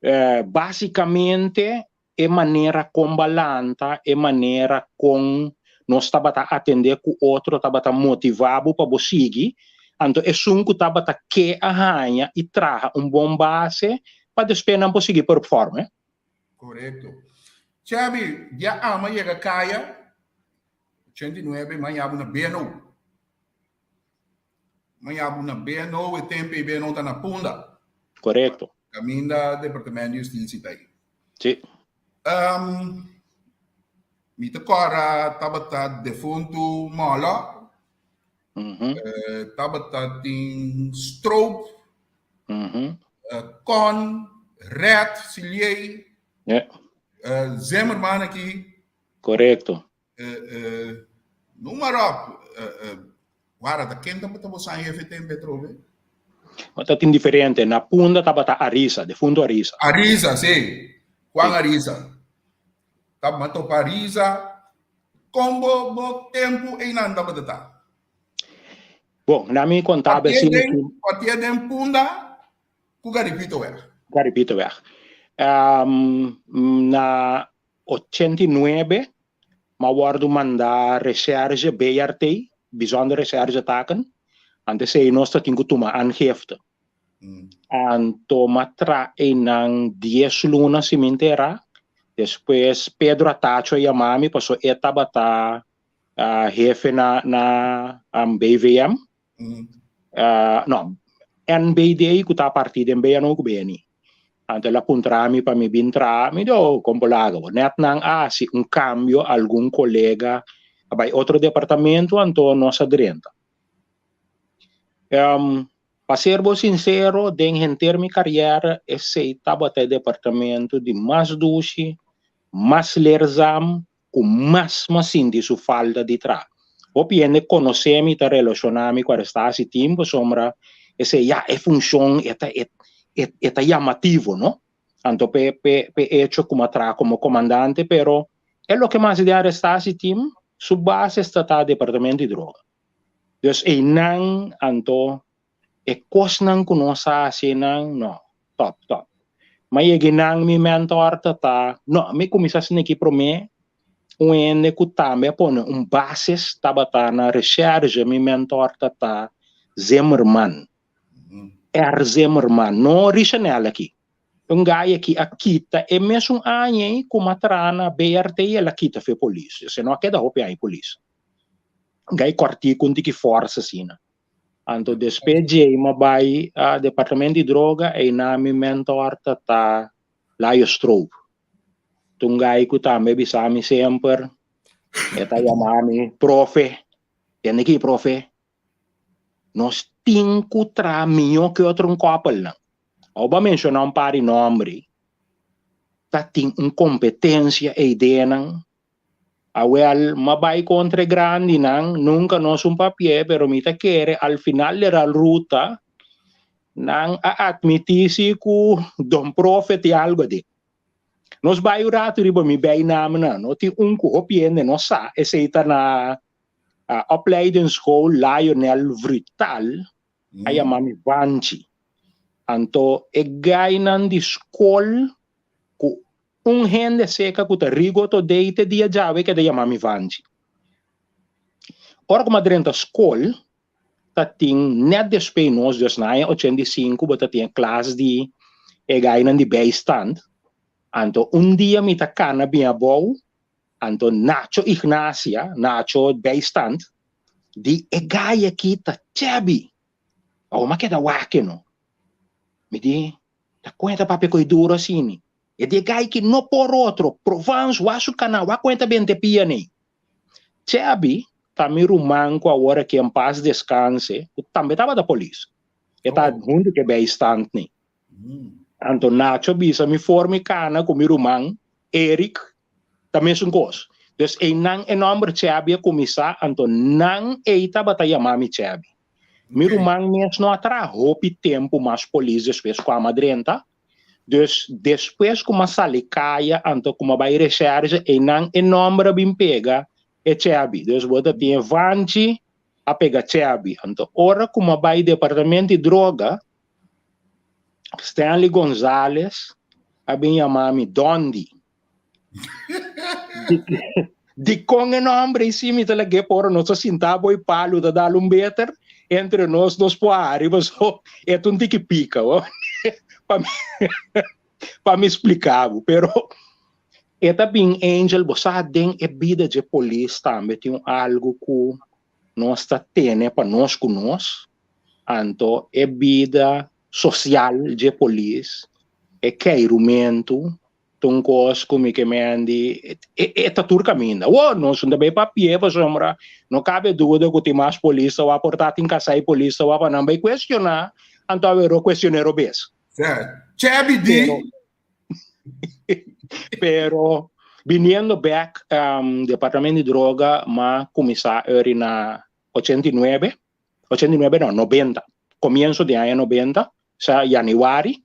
eh, basikamente e manera kon ba lanta, e manera kon nos tabata atende ku otro tabata motiva bo pa bo sigui, anto esun ku tabata ke a haña i traha un bon base pa despues nan por sigui perform. Korekto. Chevy, dia ama yega kaya, 89, man yabu na BNO. Man yabu na BNO, e tempo e BNO ta na Punda. Korekto. Kaminda Departamento di Justisia ta ei. Sí. Um, mi ta kora tabata defuntu Molo. Mm -hmm. uh, tabata tin Stroop. Mm -hmm. uh, Con, Red, Silier. Yeah. Uh, Zimmerman aki. Korekto. Uh, uh, noem maar op. Uh, uh, wara, ta ken tabata bo san jefe tempo atrobe? Maar dat tin diferente. Na Punda tabata Arisa, defunto Arisa. Arisa, sí. Juan Arisa. Tabata topa Arisa. Kon bo, bo tempo einan tabata ta? Bon, na mi contaba asina ku Patia den Punda ku Garipito weg. Garipito weg. Um, na 89 m'a wordu manda recherche BRT, Bijzondere Recherche Taken. Antes ei nos ta tin ku tuma aangifte. Anto m'a tra einan 10 luna si mi entera. Despues Pedro Atacho a yama mi paso e tabata hefe na na BVM. No, NBD ku ta parti den BNO ku BNI. Anto el a puntra mi pa mi bin traha, mi di oh kon por laga bo. Nèt nan a hasi un kambio, algun kolega a bai otro departamento anto nos a drenta. Pa ser bo sinsero, den henter mi kariera esei tabata e departamento di mas dushi, mas leerzaam ku mas m'a sinti su falta di traha. Hopi hende konosé mi ta relashoná mi ku arestasi tin pasobra esei ya e funshon e ta e ta yamativo no. Anto p'e p'e p'e echo ku m'a traha komo komandante pero e loke mas den arestasi tin su base ta ta departamento di droga. Dus einan anto e kosnan ku nos a hasi einan no top top. Ma yega einan mi mentor ta ta no mi kuminsá sniki promé un hende ku tambe a pone un basis tabata na resherge mi mentor ta ta Zimmerman R Zimmerman no Richenel aki un guy aki a kita e mesun aña ei ku m'a traha na BRT el a kita fe polis esei no a keda hopi aña polis. Gai kòrtiku un tiki fòrsa asina. Anto despues djei m'a bai a departamento di droga einan mi mentor ta ta Layo Stroop. Ta un gai ku tambe bisa mi semper, e ta yama mi profe, tende ki profe, nos tin ku traha mihó ku e otro kòpelnan. Awor bo a menshoná un par di nòmber ei, ta tin un kompetensia ei den nan. Awel, m'a bai kontra e grandinan, nunka nos un papié, pero mi ta kere al final de la ruta nan a atmití si ku Don Profe tin algu aden. Nos bai un ratu riba mi bijnaamnan, no tin un ku hopi hende no sa, esei ta na opleidingsschool Lionel Vrutal, a yama mi Vanchi. Anto e gainan di skol ku Un hende seka ku ta rigo to dei te dia djawe keda yama mi Vanchi. Ora ku mi a drenta skol ta tin nèt despei nos, dus na aña 85 bo ta tin e klas di e gainan di bijstand. Anto un dia mi ta kana bin abou, anto Nacho Ignacia, Nacho bijstand, di e gai aki ta chebi. Awor mi a keda wak e no. Mi di, Ta cuenta papia coy duro asini. E di e guy ki no por otro. Provence wa su cana wa cuenta bente pia nei. Chebi ta mi ruman cu awor aki en paz descanse cu tambe tabata polis. E ta hunto cu e bijstand nei. Anto Nacho bisa mi for mi cana cu mi ruman Eric ta mesun cos. Dus eynan e nomber Chebi a cuminsa anto nan ey tabata yama mi Chebi. Mi ruman mes no a traha hopi tempu mas polis despues ku a drenta. Dus despues ku m'a sali kaya anto ku m'a bai resherge einan e nòmber a bin pega e Chebi. Dus bo ta tin e Vanchi a pega Chebi. Anto ora ku m'a bai departamento di droga Stanley Gonzales a bin yama mi Dondi. Dikon e nombre i si mi ta lag'é por nos ta sinta bo i palu ta dal un beter entre nos nos por hari paso e ta un tiki pika bo pa mi pa mi splika bo pero e ta bin Angel bo sa den e bida dje polis tambe tin un algu ku nos ta tene pa nos ku nos anto e bida sosial dje polis e keirumentu Ta un kos ku mi ke mendi, e ta tur kaminda. Wo, nos no ta bai papia pasobra no kabe duda ku tin mas polis ta wak por ta tin kasai polis ta wak pa nan bai kuestioná, anto a wero kuestion'é robes. Chebi di. Pero biniendo bek, Departamento di Droga m'a kuminsá eri na 89, 89 no, 90, komienso di aña 90, sa yanüari.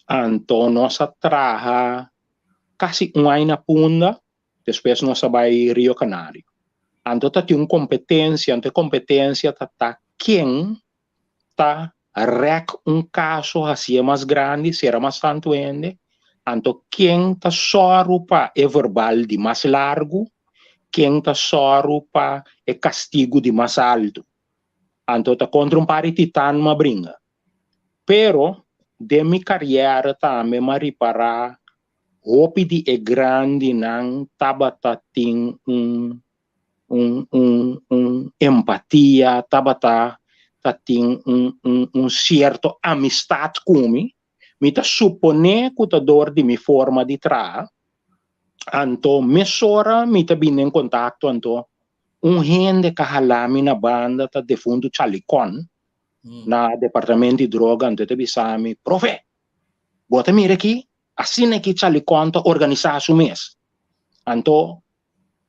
Anto nos a traha casi un aña na Punda, despues nos a bay Rio Canario. Anto ta tin un competencia, anto e competencia ta ta ken ta rek un caso haci'e mas grandi, cera mas tanto hende, anto ken ta sòru pa e verbal di mas largu, ken ta sòru pa e castigo di mas alto. Anto ta contra un par di titan m'a bringa. Pero den mi kariera tambe m'a ripará hopi di e grandinan tabata tin un un un un empatia, tabata ta tin un un un sierto amistat ku mi. Mi ta suponé ku ta dor di mi forma di traha. Anto mesora mi ta bini den kontakto anto un hende ka hala mi na banda ta defuntu Chalicon na departamento di droga anto e ta bisa mi, Profe, bo ta mira aki? Asina ki Chalicon ta organisá su mes. Anto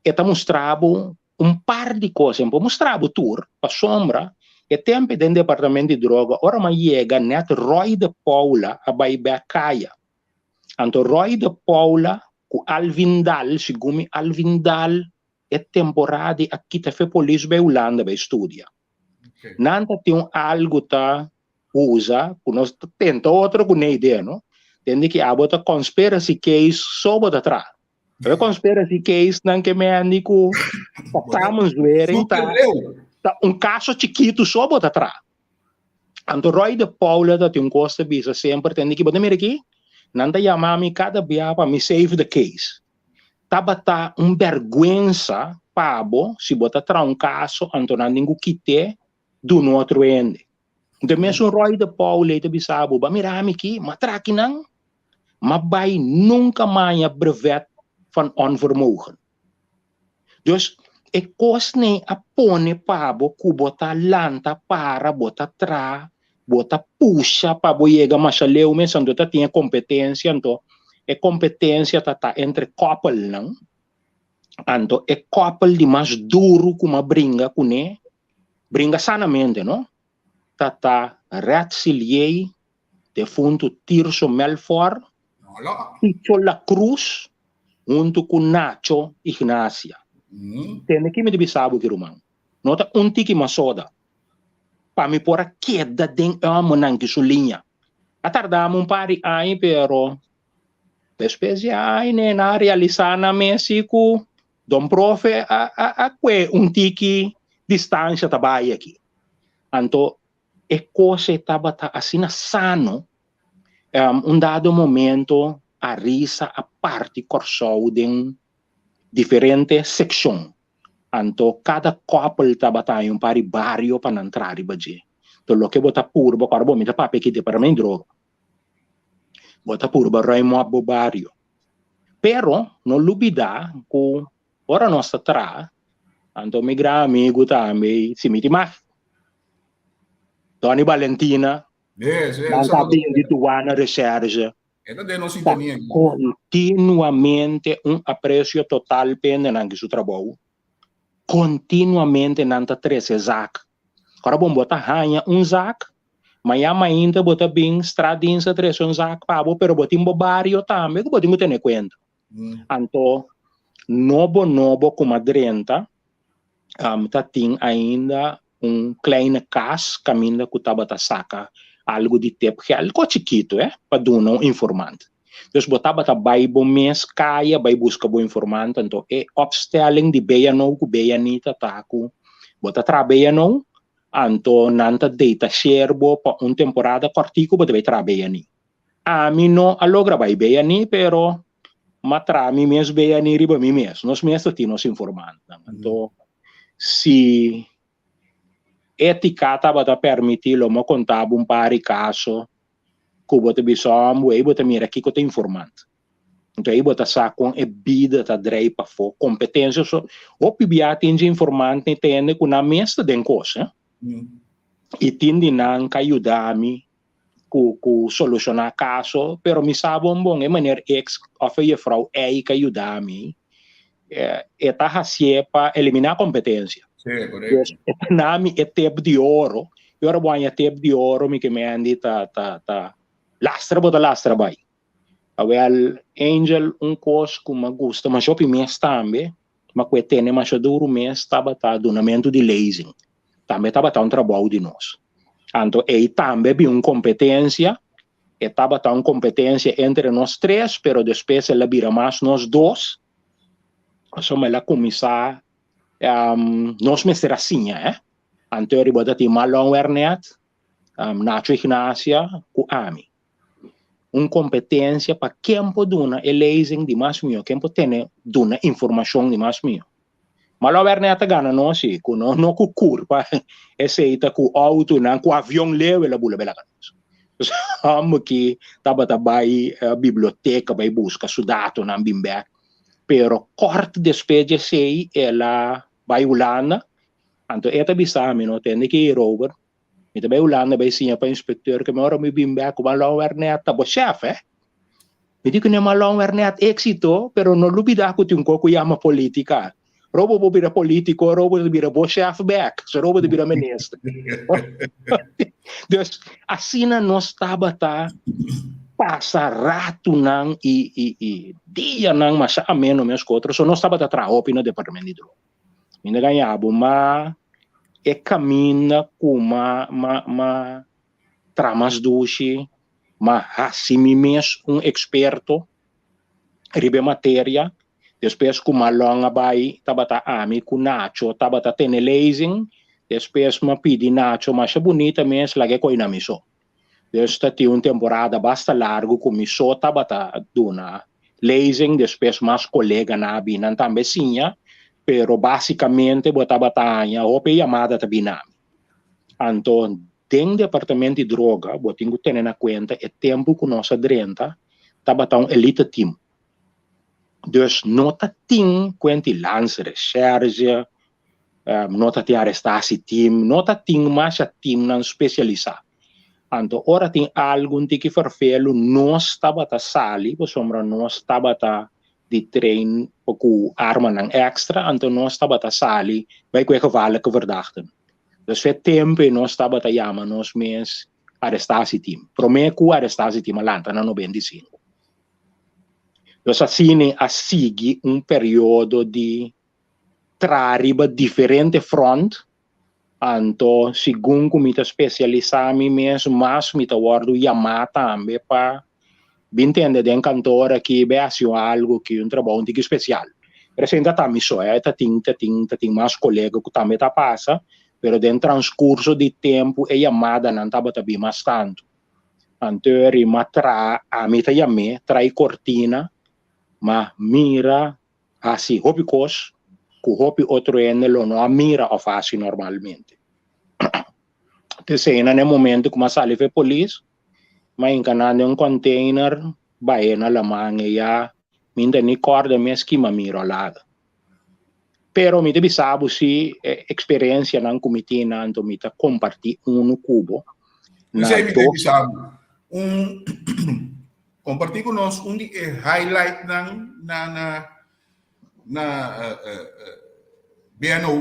e ta mustra bo un par di kos, e no por mustra bo tur, pasobra e tempu den departamento di droga ora mi a yega nèt Roy de Paula a bai bèk kaya. Anto Roy de Paula ku Alvin Daal, segun mi Alvin Daal e temporada a kita fe polis bai Hulanda bai studia. Nan ta tin un algu ta usa ku nos ta tenta otro ku ne idea no. Tende ki abo ta conspiracy case so bo ta traha. Pero conspiracy case nan ke mendi ku ta samenzwering ta ta un kaso chikitu so bo ta traha. Anto Roy de Paula ta tin un kos ta bisa semper tende ki bo ta mira aki nan ta yama mi kada bia pa mi save the case. Tabata un bèrgwensa pa bo si bo ta traha un kaso anto nan tin ku kit'é duna otro hende. Anto e mesun Roy de Paula ei ta bisa bo, ba mira mi aki, m'a traha kinan, m'a bai nunka maña brevet van onvermogen. Dus e kosnan a pone pa bo ku bo ta lanta para, bo ta traha, bo ta pusha pa bo yega masha leu mes, anto ta tin e kompetensia, anto e kompetensia ta ta entre kòpelnan, anto e kòpel di mas duru ku m'a bringa kuné, bringa sanamente no, ta ta Red Siliey, defuntu Tirso Melfor, Picho La Cruz huntu ku Nacho Ignacia. Tende ki mi ta bisa bo ki ruman, no ta un tiki mas soda pa mi por a keda den e homonan ki su liña. A tarda mi un par di aña pero despues di aña nan a realisa nan mes si ku Don Profe a a a kue un tiki distansha ta bai aki. Anto e kos ei tabata asina sano, un dado momento a risa a parti Kòrsou den diferente sekshon. Anto kada kòpel tabata haña un par di bario pa nan traha riba dje. Anto loke bo ta purba, ku ora bo mi ta papia aki departamento di droga, bo ta purba ruim op bo bario. Pero no lubida ku ora nos ta traha, anto mi gran amigu tambe si mi tin mag, Donny Balentina, nan ta bin di Douane Recherche, ta kontinuamente un apresio total p'e hendenan ki su trabou, kontinuamente nan ta trese zak. Ora bon bo ta haña un zak, Maña mainta bo ta bin Stradins a trese un zak pa bo, pero bo tin bo bario tambe ku bo tin ku tene kuenta. Anto nobo nobo ku m'a drenta ta tin ainda un kleine kas kaminda ku tabata saka algu di tep gel, ko chikitu eh, pa duna un informant. Dus bo tabata bai bo mes kaya bai buska bo informant, anto e opstelling di BNO ku BNI ta ta ku bo ta traha BNO, Anto nan ta detasheer bo pa un temporada kòrtiku bo ta bai traha BNI. Ami no a logra bai BNI pero m'a traha mi mes BNI riba mi mes. Nos mes ta tin nos informantnan. Anto si étika tabata permití lo m'a konta bo un par di kaso ku bo ta bisa òmbu ei bo ta mira kiko ta informant. Anto ei bo ta sa kon e bida ta drei pafó. Kompetensia so, hopi bia tin dje informante ni tende ku nan mes ta den kos, eh. I tin di nan ka yuda mi ku ku solushoná kaso, pero mi sa bon bon e meneer X òf e jefrou Y ka yuda mi, e ta hasié pa eliminá kompetensia. Dus e ta na mi e tep di oro, i ora bo haña tep di oro mi ke mendi ta ta ta lastra bo ta lastra bai. Awel, Angel, un kos ku m'a gusta masha hopi mes tambe, ma ku e tene masha duru mes tabata dunamentu di lezing. Tambe tabata un trabou di nos. Anto ei tambe bin un kompetensia, e tabata un kompetensia entre nos tres, pero despues el a bira mas nos dos, pasobra el a kuminsá, nos mester a siña, eh. Anto riba ta tin Malon Wernet. Nacho Ignacia ku ami. Un kompetensia pa ken por duna e lezing di mas mihó, ken por tene duna informashon di mas mihó. Ma lo Wernet a gana nos si, ku no no ku kurpa, esei ta ku outonan, ku avion leu el a bula bela nos. Hòmber ki tabata bai biblioteka bai buska su datonan bin bèk, pero kòrt despues di esei el a bai Hulanda, anto e ta bisa mi no tende ki Robert, Mi ta bai Hulanda bai siña pa inspecteur ke mi ora mi bin bek ku Malon Wernet ta bo chef eh. Mi di kuné Malon Wernet éxito pero no lubida ku tin un kos ku yama politica. Robo bo bira politico robo ta bira bo chef bek so robo ta bira minister. Dus asina nos tabata pasa ratunan i i i dianan masha ameno mes ku otro so nos tabata traha hopi na departamento di droga. Mi ta gaña bo, ma e kaminda ku ma ma ma tra mas dushi, ma hasi mi mes un eksperto riba e materia. Despues ku Malon a bai tabata ami ku Nacho tabata tene lezing, despues mi a pidi Nacho masha bunita mes laga e koi na mi so. Dus ta tin un temporada basta largu ku mi so tabata duna lezing, despues mas koleganan a bin nan tambe siña, pero básikamente bo tabata haña hopi yamada ta bin na mi. Anto den departamento di droga bo tin ku tene na kuenta e tempu ku nos a drenta tabata un elite team. Dus no ta tin kuenti landsrecherche, no ta tin arestatie team, no ta tin masha teamnan spesialisá. Anto ora tin algun tiki ferfelu nos tabata sali pasobra nos tabata di train ku armanan èkstra, anto nos tabata sali bai ku e gevaarlijke verdachten. Dus fe tempu ei nos tabata yama nos mes arestatie team. Promé ku arestatie team a lanta na 95. Nos asina a sigui un periodo di traha riba diferente front, anto segun ku mi ta spesialisá mi mes mas mi ta wòrdu yamá tambe pa bin tende den kantor aki bai hasi un algu ki un trabou un tiki spesial. Pero esei no ta ta mi so, ta tin ta tin ta tin mas kolega ku tambe ta pasa, pero den transkurso di tempu e yamadanan tabata bin mas tantu. Anto rima tra ami ta yam'é trai kortina, ma mira hasi hopi kos ku hopi otro hende lo no a mira òf hasi normalmente. P'esei na e momento ku mi a sali for e polis, mi a hinka nan den un container bai na laman e ya mi no ta ni kòrda mes ki mi a mira o laga. Pero mi ta bisa bo si e eksperensianan ku mi tin anto mi ta kompartí unu ku bo. P'esei mi ta bisa bo un Comparti cu nos un di e highlightnan na na na BNO.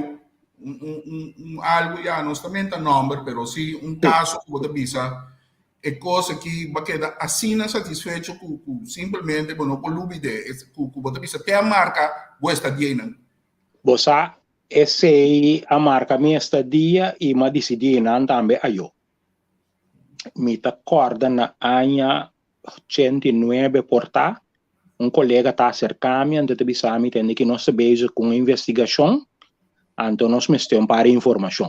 Un un un un algo ya nos ta menta nomber pero si un caso cu bo ta bisa e cos aki bo a keda asina satisfecho cu cu simplemente bo no por lubide cu cu bo ta bisa te a marca bo estadia einan. Bo sa esey a marca mi estadia y mi a dicidi einan tambe ayo. Mi ta kòrda na aña 89 por ta, un kolega ta aserká mi anto ta bisa mi tende ki nos ta bezig ku un investigashon, anto nos mester un par di informashon.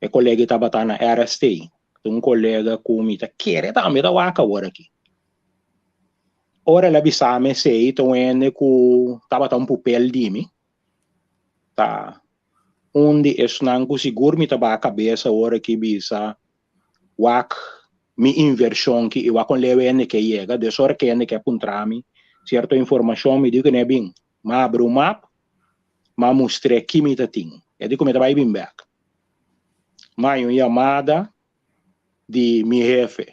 E kolega ei tabata na RST, ta un kolega ku mi ta kere tambe ta wak awor aki. Ora el a bisa mi esei ta un hende ku tabata un pupel di mi, ta un di esnan ku sigur mi ta baha kabesa ora ki bisa wak mi invershon ki i wak kon leu hende ke yega. Dus ora ke hende ke puntra mi sierto informashon mi di ku ne bin mi a abri un map mi a mustr'é ki mi ta tin. E di ku mi ta bai bin bèk. Mi a haña un yamada di mi hefe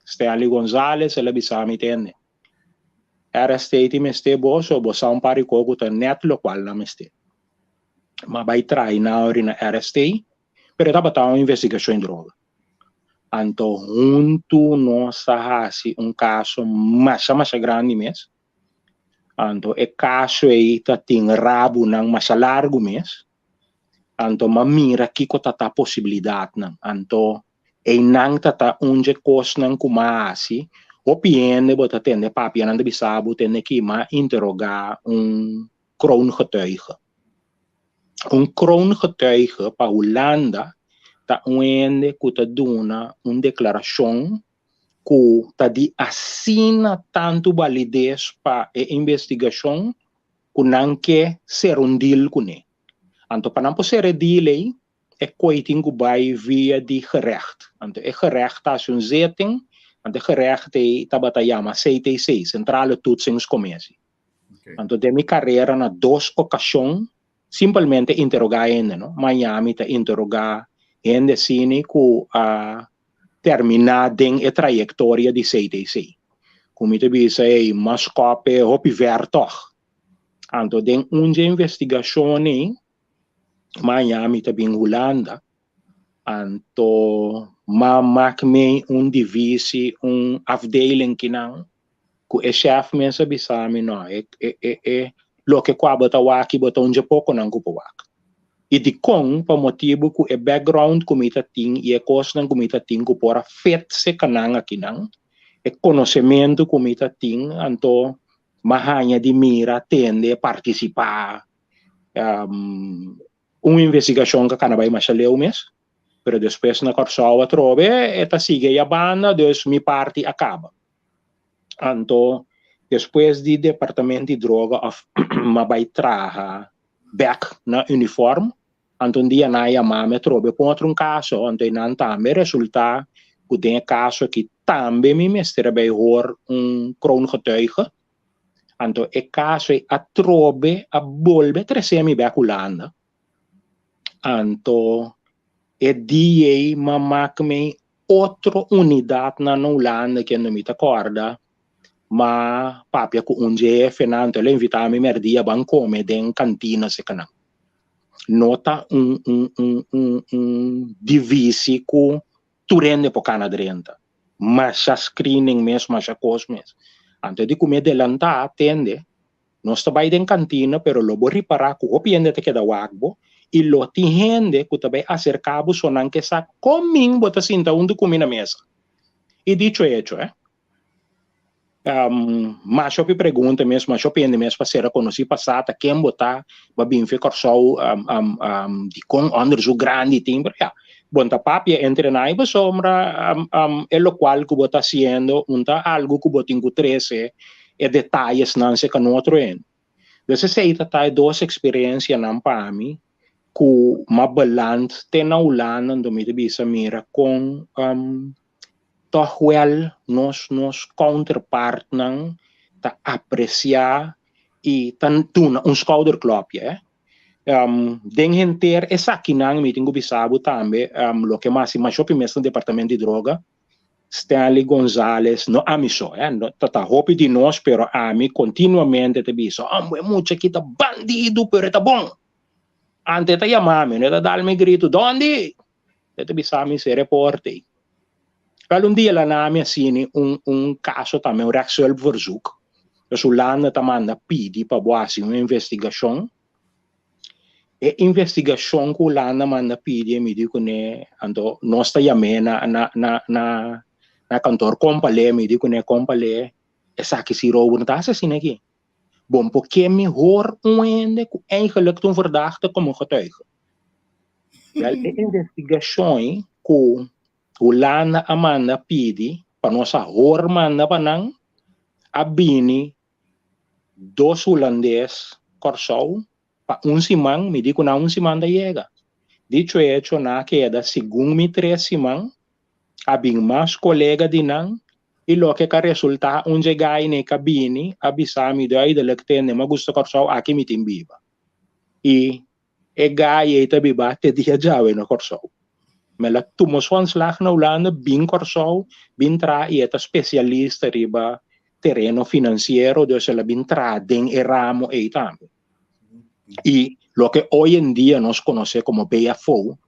Stanley Gonzales el a bisa mi tende. RST tin mester bo so bo sa un par di ko ku ta nèt lokual nan mester. M'a bai trai nan ori na RST, pero e tabata un investigashon di droga. Anto huntu nos a hasi un kaso masha masha grandi mes. Anto e kaso ei ta tin rabunan masha largu mes. Anto m'a mira kiko ta ta posibilidatnan. Anto einan ta ta un dje kosnan ku m'a hasi. Hopi hende bo ta tende papia nan ta bisa bo tende ki m'a interogá un kroongetuige. Un kroongetuige pa Hulanda Ta un hende ku ta duna un deklarashon ku ta di asina tantu balides pa e investigashon ku nan ke sera un deal kuné. Anto pa nan por sera e deal ei, e koi tin ku bai via di gerecht. Anto e gerecht ta hasi un zitting, anto e gerecht ei tabata yama CTC, Centrale Toetsingscommissie. Anto den mi karera na dos okashon simpelmente interogá hende, no. Miami ta interogá hende asina ku a terminá den e trayektoria di CTC. Ku mi ta bisa ei, mas kòp e hopi vèr tòg. Anto den un dje investigashon ei, Miami ta bin Hulanda, anto m'a mak mei un divisi, un afdeling kinan, ku e shèf mes a bisa mi, no, e e e loke ku abo ta wak i bo ta un dje pokonan ku por wak. I dikon? Pa motibu ku e background ku mi ta tin i e kosnan ku mi ta tin ku por a fit sekanan akinan, e konosementu ku mi ta tin, anto m'a haña di mira, tende, partisipá. Un investigashon ku a kana bai masha leu mes, pero despues na Kòrsou atrobe e ta sigui ei a banda, dus mi parti a kaba. Anto despues di departamento di droga òf m'a bai traha bèk na uniform, anto un dia nan a yama mi atrobe pa un otro un kaso, anto einan tambe resultá ku den e kaso aki tambe mi mester a bai hor un kroongetuige. Anto e kaso ei atrobe a bolbe trese mi bèk Hulanda. Anto e dia ei m'a mak mi otro unidatnan na Hulanda kende mi ta kòrda m'a papia ku un dje hefenan anto el a invitá mi mèrdia ban kome den kantina sekanan. No ta un un un un un divisi ku tur hende por kana drenta. Masha screening mes, masha kos mes. Anto di ku mi a delantá tende Nos ta bai den kantina pero lo bo ripará ku hopi hende ta keda wak bo i lo tin hende ku ta bai aserká bo so nan ke sa kon min bo ta sinta huntu ku mi na mesa. I dicho hecho eh. Masha hopi pregunta mes, masha hopi hende mes pa sera konosí pa sa ta ken bo ta, bo a bin fi Kòrsou dikon onderzoek grandi tin pero ya bo ta papia entre nan i pasobra e lokual ku bo ta hasiendo un ta algu ku bo tin ku trese e detayesnan serka no otro hende. Dus esei ta ta e dos eksperensianan pa mi ku m'a beland te na Hulanda anto mi ta bisa mira kon tòg wèl nos nos counterpartnan ta apresiá i ta duna un skouderklopje eh. Den henter esakinan mi tin ku bisa bo tambe loke mas i mas hopi mes na departamento di droga Stanley Gonzales, no ami so, eh, no, ta ta hopi di nos, pero ami continuamente ta bisa, hombre, e mucha aki ta bandido, pero e ta bon. Ante e ta yama mi, no e ta dal mi grito, Dondi? E ta bisa mi se reporte. Wel un dia la na mi asini un, un caso tambe, un rechtshulpverzoek. Dus Hulanda ta manda pidi pa bo hasi un investigacion. E investigashon ku Hulanda manda pidi e mi di kuné, anto nos ta yam'é na na na na na kantor Kompalé, mi di kuné Kompalé, esaki si robo no ta hasi asina aki. Bon por ke mihor un hende ku eigenlijk ta un verdachte komo getuige. Wèl e investigashon ei ku Hulanda a manda pidi pa nos a hor manda pa nan a bini dos hulandes Kòrsou pa un siman, mi di ku nan un siman ta yega. Dicho hecho nan a keda segun mi tres siman, a bin mas kolega di nan i loke ka resultá un dje gai n'e ka bini a bisa mi duidelijk tende mi a gusta Kòrsou aki mi tin biba. I E gai ei ta biba te dia djawe na Kòrsou. Mel a tuma su ontslag na Hulanda, bin Kòrsou, bin traha i e ta spesialista riba tereno finansiero, dus el a bin traha den e ramo ei tambe. I loke hoy en dia nos konosé komo BFO,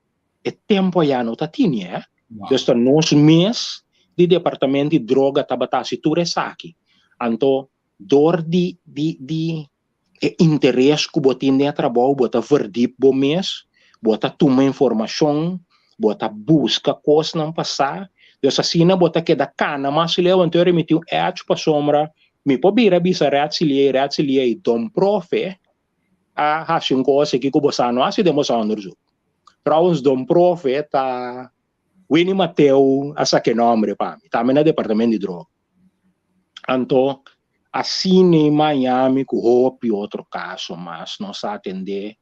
e tempu ayá no ta tini, eh. Dus ta nos mes di departamento di droga tabata hasi tur esaki. Anto dor di di di E interes ku bo tin den e trabou, bo ta verdiep bo mes, bo ta tuma informashon, bo ta buska kosnan pa sa. Dus asina bo ta keda kana mas leu. Anto mi tin un edge pasobra mi por bira bisa Retsiliei, Retsiliei, Don Profe a hasi un kos aki ku bo sa no hasi den bo sa onderzoek. Trouwens Don Profe ta Winnie Mateo a saka e nombre pa mi, tambe na departamento di droga. Anto asina Miami ku hopi otro kaso mas nos a atendé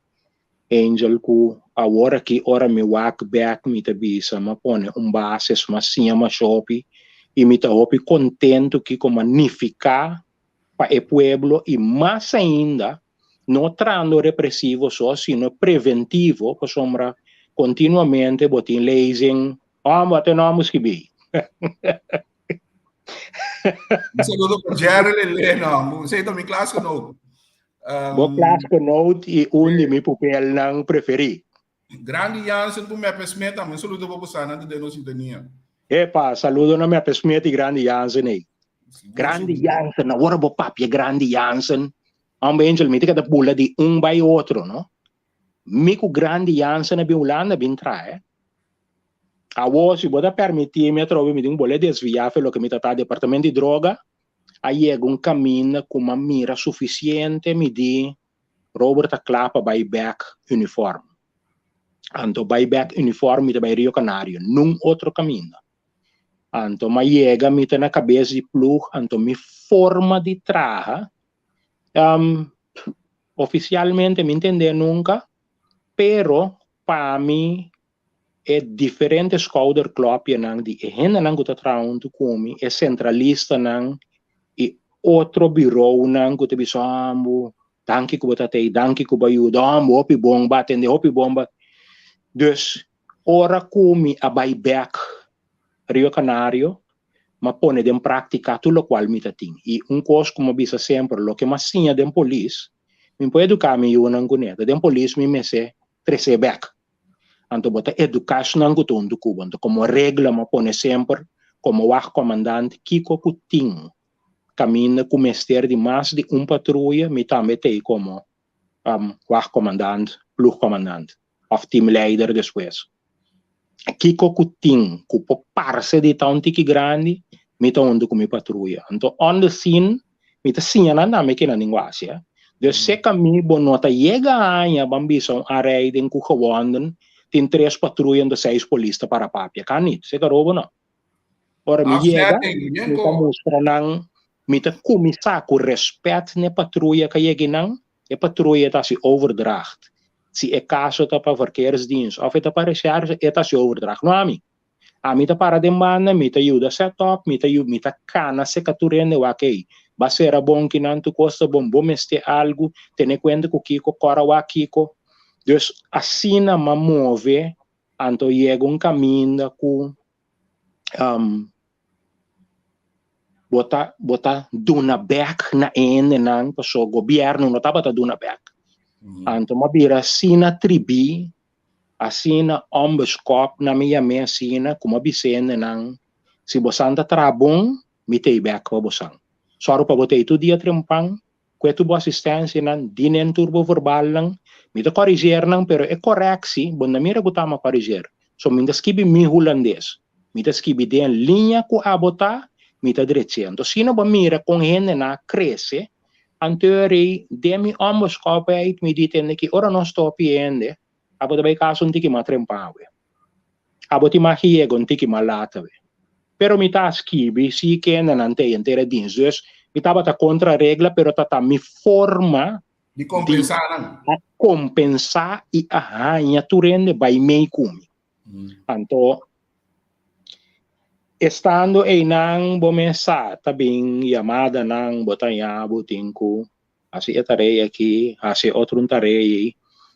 Angel ku awor aki ora mi wak bek mi ta bisa m'a pone un bases m'a siña masha hopi i mi ta hopi kontentu kiko m'a nifiká pa e pueblo i mas ainda no trando represivo so sino preventivo pasobra kontinuamente bo tin lezing oh bo ta no skibí. Un saludo pa Jerry Lelena, esei ta mi klasgenoot. Bo klasgenoot i un di mi pupelnan preferí. Grandi Jansen ku Mepe Smit tambe un saludo pa bosa nan ta den nos sintonia. Epa, saludo na Mepe Smit i Grandi Jansen ei. Grandi Jansen, awor bo papia Grandi Jansen. Hombre Angel, mi ta keda bula di un bai otro, no? Mi ku Grandi Jansen a bin Hulanda bin traha. Awor, si bo ta permití mi atrobe mi tin un bole desviá fe loke mi ta ta departamento di droga, a yega un kaminda ku m'a mira sufisiente mi di Robert ta kla pa bai bèk uniform. Anto bai bèk uniform mi ta bai Rio Canario, nun otro kaminda. Anto m'a yega mi ta na kabes di ploeg anto mi forma di traha ofisialmente mi ntendé nunka pero pa mi e diferente schouderklopjenan di e hendenan ku ta traha huntu ku mi, e sentralistanan i otro bureaunan ku ta bisa, Ambu, danki ku bo ta tei, danki ku bo a yuda, ambu, hopi bon bo a atende, hopi bon bo. Dus, ora ku mi a bai bèk Rio Canario, m'a pone den práktika tur lokual mi ta tin. I un kos ku m'a bisa semper, loke m'a siña den polis, mi por eduká mi yunan kuné, ta den polis mi mester tres'é bèk. Anto bo ta eduká esnan ku ta huntu ku bo. Anto komo regla mi a pone semper komo wachkomandant kiko ku tin kaminda ku mester di mas di un patruya mi tambe ta ei komo wachkomandant, ploegkomandant òf teamleider despues. Kiko ku tin ku por parse di ta un tiki grandi mi ta huntu ku mi patruya. Anto on the scene mi ta siña nan tambe kinan den wasi. Dus seka mi bo no ta yega aña ban bisa un aanrijding ku gewonden tin tres patruya anto seis polis ta para papia. Kan nit, seka robo no. Ora mi yega mi ta mustra nan, mi ta kuminsá ku respèt n'e patruya ka yega einan, e patruya ta hasi overdracht. Si e kaso ta pa verkeersdienst òf e ta pa recherche e ta hasi overdracht, no ami. Ami ta para den banda, mi ta yuda set up, mi ta mi ta kana seka tur hende wak ey. Ba sera bon kinan tur kos ta bon, bo mester algu, tene kuenta ku kiko, kora wak kiko. Dus asina m'a move anto yega un kaminda ku bo ta bo ta duna bek na e hendenan pasobra gobièrnu no tabata duna bek. Anto m'a bira asina tribí Asina onbeskop na mi yam'é asina ku mi a bisa hendenan, Si bosan ta traha bon, mi ta ei bèk pa bosan. Sòru pa bo ta ei tur dia trempan, kue tur bo asistensianan, dinen tur bo verbalnan. Mi ta koriger nan, pero e koreksi, bo no ta mira ku ta mi a koriger. So mi ta skibi mi hulandes. Mi ta skibi den liña ku abo ta, mi ta drech'é. Anto asina bo a mira kon hendenan a krese, Anto rei, den mi onbeskopheid mi di tende ki ora nos topi hende, abo ta bai kas un tiki mas trempan awe. Abo tin mas yega un tiki mas lat awe. Pero mi ta skibi si kendenan ta henter a dins. Dus mi tabata kontra regla pero ta ta mi forma di kompensá nan. A kompensá i a haña tur hende bai mei ku mi. Anto estando einan bo mes sa ta bin yamadanan bo ta haña bo tin ku hasi e tarea aki, hasi e otro un tarea ei.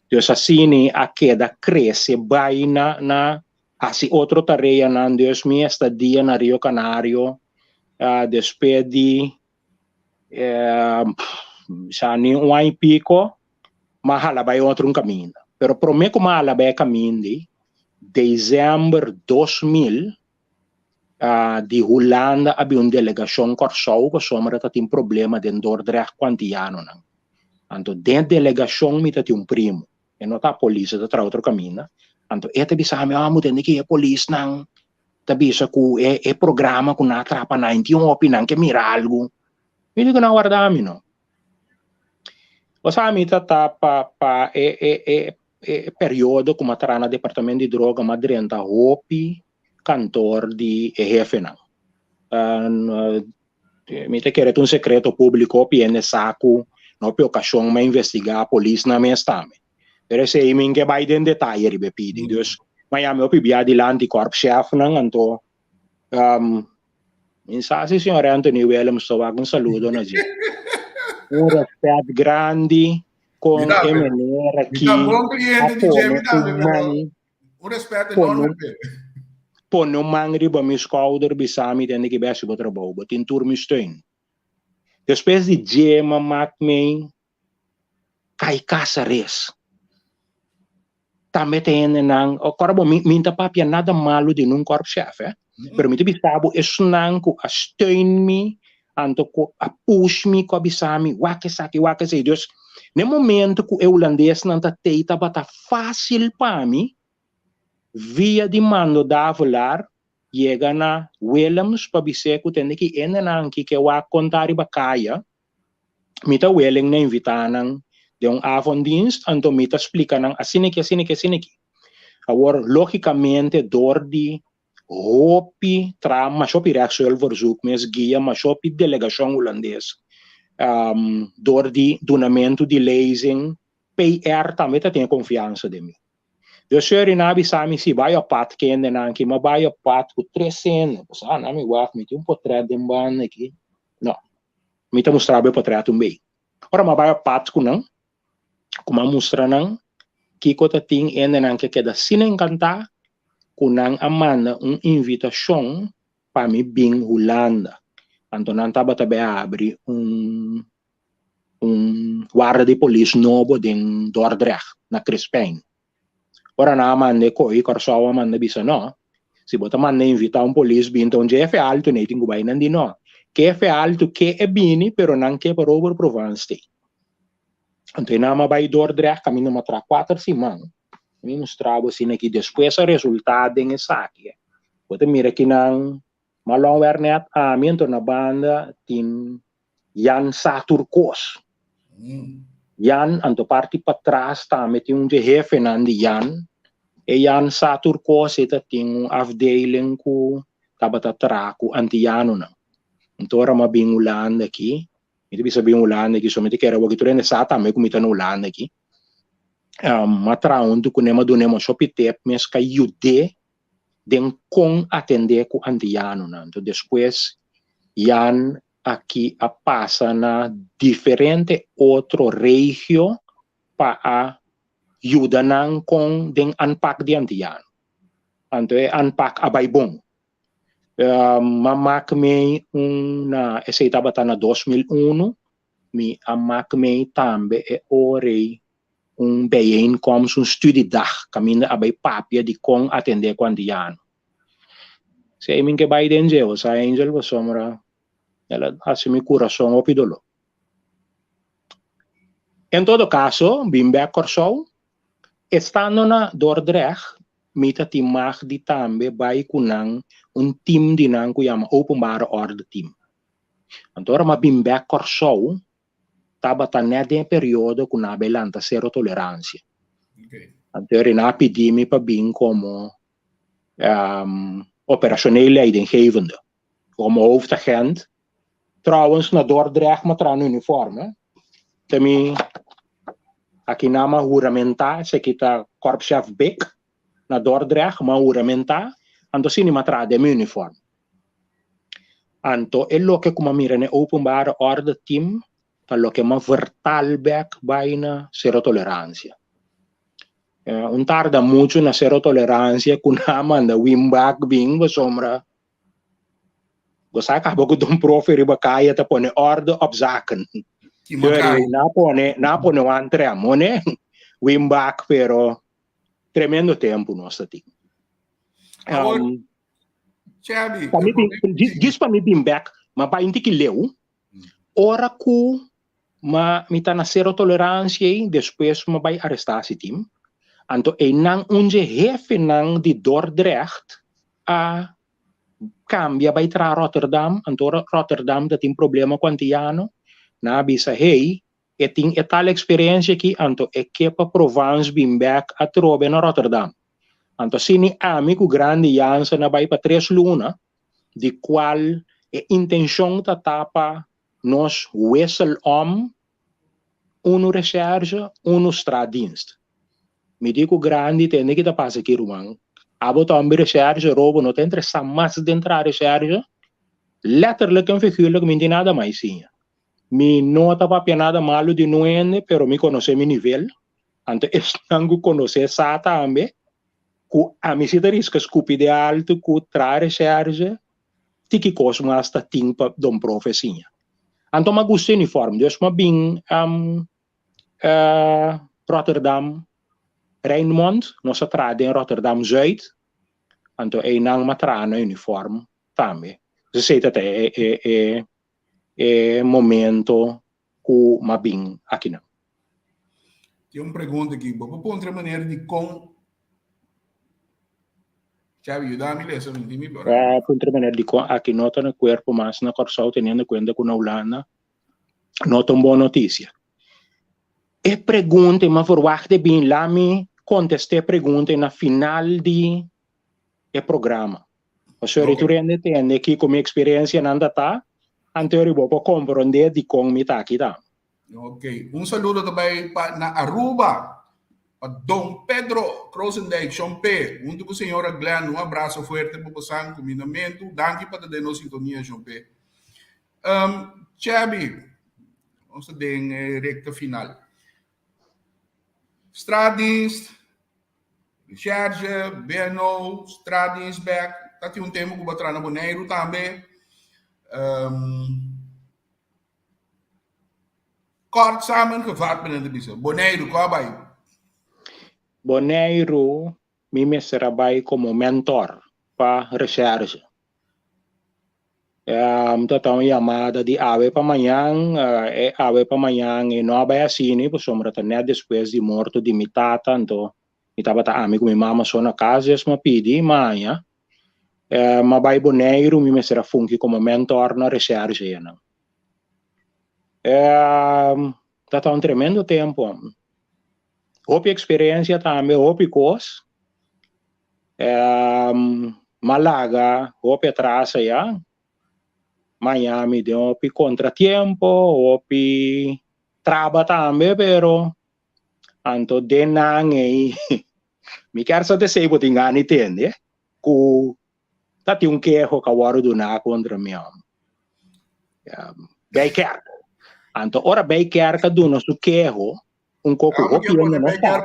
Dus asina a keda krese bai na na hasi otro tareanan. Dus mi estadia na Rio Canario despues di sa ni un aña y pico m'a hala bai otro un caminda. Pero prome cu m'a hala bai e caminda ei, december 2000 di Hulanda a bin un delegacion Corsou pasobra ta tin problema den Dordrecht cu Antiyanonan. Anto den e delegacion mi ta tin un primo, e no ta polis, e ta traha otro caminda. Anto e ta bisa mi, oh, bo tende ki e polisnan ta bisa ku e e programa ku nan a traha pa nan tin hopi nan ke mira algu. Mi di ku nan warda mi no. Osea mi ta ta pa pa e e e. E periodo ku m'a traha na departamento di droga m'a drenta hopi kantor di e hefenan. Mi ta kere ta un sekreto públiko hopi hende sa ku na hopi okashon m'a investigá polisnan mes tambe. Pero esei mi ke bai den detaye riba e pidi. Dus m'a yama hopi bia dilanti korpschefnan anto Mi sa si señor Anthony Willems ta wak un saludo na dje. Un respet grandi con e meneer aki a pone un man Un respet enorme pone un man riba mi schouder bisa mi tende ki besi bo trabou bo tin tur mi steun. Despues di dje m'a mak mi kai Casares. Tambe ta hendenan, ora bo mi ta papia nada malu di nun korpschef, eh, pero mi ta bisa bo esnan ku a steun mi, anto ku a push mi, ku a bisa mi wak esaki, wak esei. Dus, na e momento ku e hulandesnan ta tei tabata fásil pa mi via di Mando Davelaar yega na Willems pa bis'é ku tende ki hendenan ki ke wak konta riba kaya, Mi ta willing na invitá nan den un avonddienst, anto mi ta splika nan asin'aki, asin'aki, asin'aki. Awor, lógikamente dor di hopi tra masha hopi rechtshulpverzoek mes guia masha hopi delegashon hulandes, dor di dunamentu di lezing, PR tambe ta tin e konfiansa den mi. Dus seur i nan a bisa mi si bai op pad kende nan aki, mi a bai op pad ku tres hende, pasobra nan mi wak mi tin un potret den banda aki, no. Mi ta mustra bo e potret un bei. Ora mi a bai op pad ku nan, ku mi a mustra nan kiko ta tin hendenan ke keda asina enkantá ku nan a manda un invitashon pa mi bin Hulanda. Anto nan tabata bai habri un un warda di polis nobo den Dordrecht, na Krispijn. Ora nan a manda e ko'i, Kòrsou a manda bisa no, si bo ta manda invitá un polis bin ta un jefe altu nei tin ku bai, nan di no, kefe altu ke e bini pero nan ke pa Robert Provence stay. Anto e nan a bai Dordrecht kaminda mi a traha kuater siman, mi mustra bo asina ki despues a resultá den esaki, bo ta mira kinan Malon Wernet ami anto na banda tin Jan sa tur kos. Jan anto parti patras tambe tin un dje hefenan di Jan. E Jan sa tur kos e ta tin un afdeling ku tabata traha ku antianonan. Anto ora mi a bin Hulanda aki, mi ta bisa bin Hulanda aki so mi ta kere awor ki tur hende sa tambe ku mi ta na Hulanda aki. Mi a traha huntu kuné mi a dun'é masha hopi tep mes ka yud'é den kon atendé ku antianonan. Anto despues Jan aki a pasa na diferente otro regio pa a yuda nan kon den aanpak di antiano. Anto e aanpak a bai bon. M'a mak mei un na esei tabata na 2001, mi a mak mei tambe e ora ei un bijeenkomst, un studiedag, kaminda a bai papia di kon atendé ku antiano. Si ei min ke bai den dje, bo sa Angel, pasobra el a hasi mi kurason hopi doló. En todo kaso, bin bèk Kòrsou, estando na Dordrecht, mi ta tin mag di tambe bai ku nan un tim di nan ku yama Openbare Orde Team. Anto ora mi a bin bèk Kòrsou, tabata net den e periodo ku nan a bai lanta Sero Toleransia. Anto eri nan a pidi mi pa bin komo operationeel leidinggevende, komo hoofdagent. Trouwens, na Dordrecht mi a traha un uniform, eh. Ta mi aki nan mi a huramentá, esaki ta korpschef Bik na Dordrecht, mi a huramentá, anto asina mi a traha den mi uniform. Anto e loke ku mi a mira na e openbare orde team ta loke mi a vertaal bek bai na Sero Toleransia. Un tarda muchu na Sero Toleransia ku nan a manda Wim Bak bin pasobra bo sa kaba ku ta un profe riba kaya ta pone orde op zaken. Nan a pone nan a pone un antrem one Wim Bak pero tremendo tempu nos ta tin. Chabi, pa mi bin, djis pa mi bin bek, ma bai un tiki leu, ora ku ma mi ta na sero toleransia ei, despues ma bai arrestatieteam, anto einan un dje hefenan di Dordrecht a kambia bai traha Rotterdam, anto ora Rotterdam ta tin problema ku antiano, nan a bisa, hey, E tin e tal eksperensia aki, anto e ke pa Provence bin bèk atrobe na Rotterdam. Anto asina ami ku Grandi Jansen a bai pa tres luna, di kual e intenshon ta ta pa nos wissel om unu recherche, unu straatdienst. Mi di ku Grandi tende ki ta pasa aki ruman, abo ta homber recherche, robo no ta interesa mas den traha recherche, letterlijk en figuurlijk mi no tin nada mas siña. Mi no ta papia nada malu di un hende, pero mi konosé mi nivel, anto esnan ku konosé sa tambe ku ami si ta riska skupi de altu ku traha recherche, tiki kos mas ta tin pa don profe siña. Anto m'a gusta uniform, dus m'a bin Rotterdam Rijnmond, nos a traha den Rotterdam Zuid, anto einan m'a traha na uniform tambe. Esei ta ta e e momento ku m'a bin akinan. Tin un pregunta aki. Bo por puntra meneer dikon Xavi, yuda mi lesa, mi tin mi por. Ah, puntra meneer dikon aki no ta na kuerpo mas na Kòrsou teniendo kuenta ku na Hulanda no ta un bon notisia. E pregunta m'a verwagt e bin la mi kontest'é e pregunta na final di e programa. Pasobra okay. Tur hende tende kiko mi eksperensianan ta ta, anto bo por komprondé dikon mi ta aki ta. Ok, un saludo ta bai pa na Aruba, pa Don Pedro Krosendijk, Shon P, hunto ku señora Glenn, un abraso fuerte pa bosan, kumindamentu, danki pa ta den nos sintonia, Shon P. Um, Chevy, nos ta den e recta final. Straatdienst, Recherche, BNO, Straatdienst bek, ta tin un tempu ku bo a traha na Boneiru tambe. Um, kort samengevat meneer ta bisa, Boneiru, ku a bai? Boneiru mi mester a bai komo mentor pa Recherche. Ta ta un yamada di awe pa mañan, e awe pa mañan e no a bai asina pasobra ta nèt despues di morto di mi tata, anto mi tabata ami ku mi mama so na kas, des mi a pidi maña mi a bai Boneiru mi mester a fungi komo mentor na recherche einan. Ta ta un tremendo tempu. Hopi eksperensia tambe, hopi kos. M'a laga hopi atras aya. Miami den hopi kontratiempo, hopi traba tambe, pero anto den nan ei mi kier sa ta esei bo tin gana di tende ku ta tin un keho ku a wòrdu duná kontra mi. Bijkerk. Anto ora Bijkerk a duna su keho, un koko hopi hende no sa.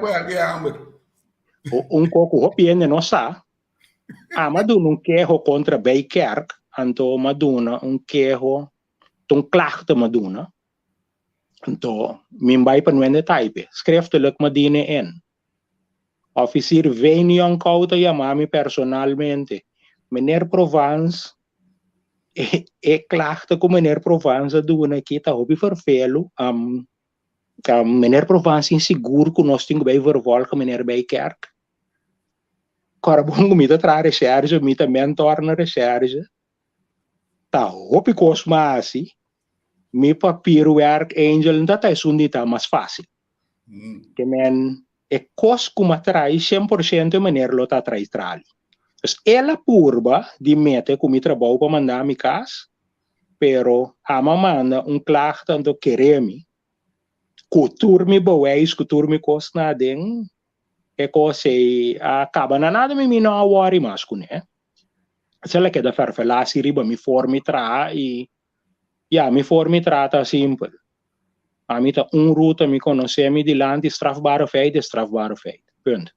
Un koko hopi hende no sa. Ami a duna un keho kontra Bijkerk, anto mi a duna un keho, ta un klachte mi a duna. Anto mi bai pa nuende taipe, schriftelijk mi a dine in. Officier Vane Youngkow ta yama mi personalmente, Meneer Provence, e e klachte ku meneer Provence a duna aki ta hopi ferfelu. Meneer Provence tin sigur ku nos tin ku bai vervolgen meneer Bijkerk? Kòrda bon ku mi ta traha recherche, mi ta mentor na recherche. Ta hopi kos mi a hasi, mi papierwerk Angel no ta ta esun di ta mas fásil. Ke men e kos ku mi a trai 100% e meneer lo ta trai trali. Dus el a purba di mete ku mi trabou pa manda mi kas, pero amo a manda un klacht anto kere mi ku tur mi bewijs, ku tur mi kosnan aden, e kos ei a kaba na nada mi mi no a wòri mas kuné. Esei a keda ferfelasi riba mi forma di traha i ya mi forma di traha ta simpel. Ami ta un ruta mi konosé mi dilanti strafbare feit es strafbare feit. Punt.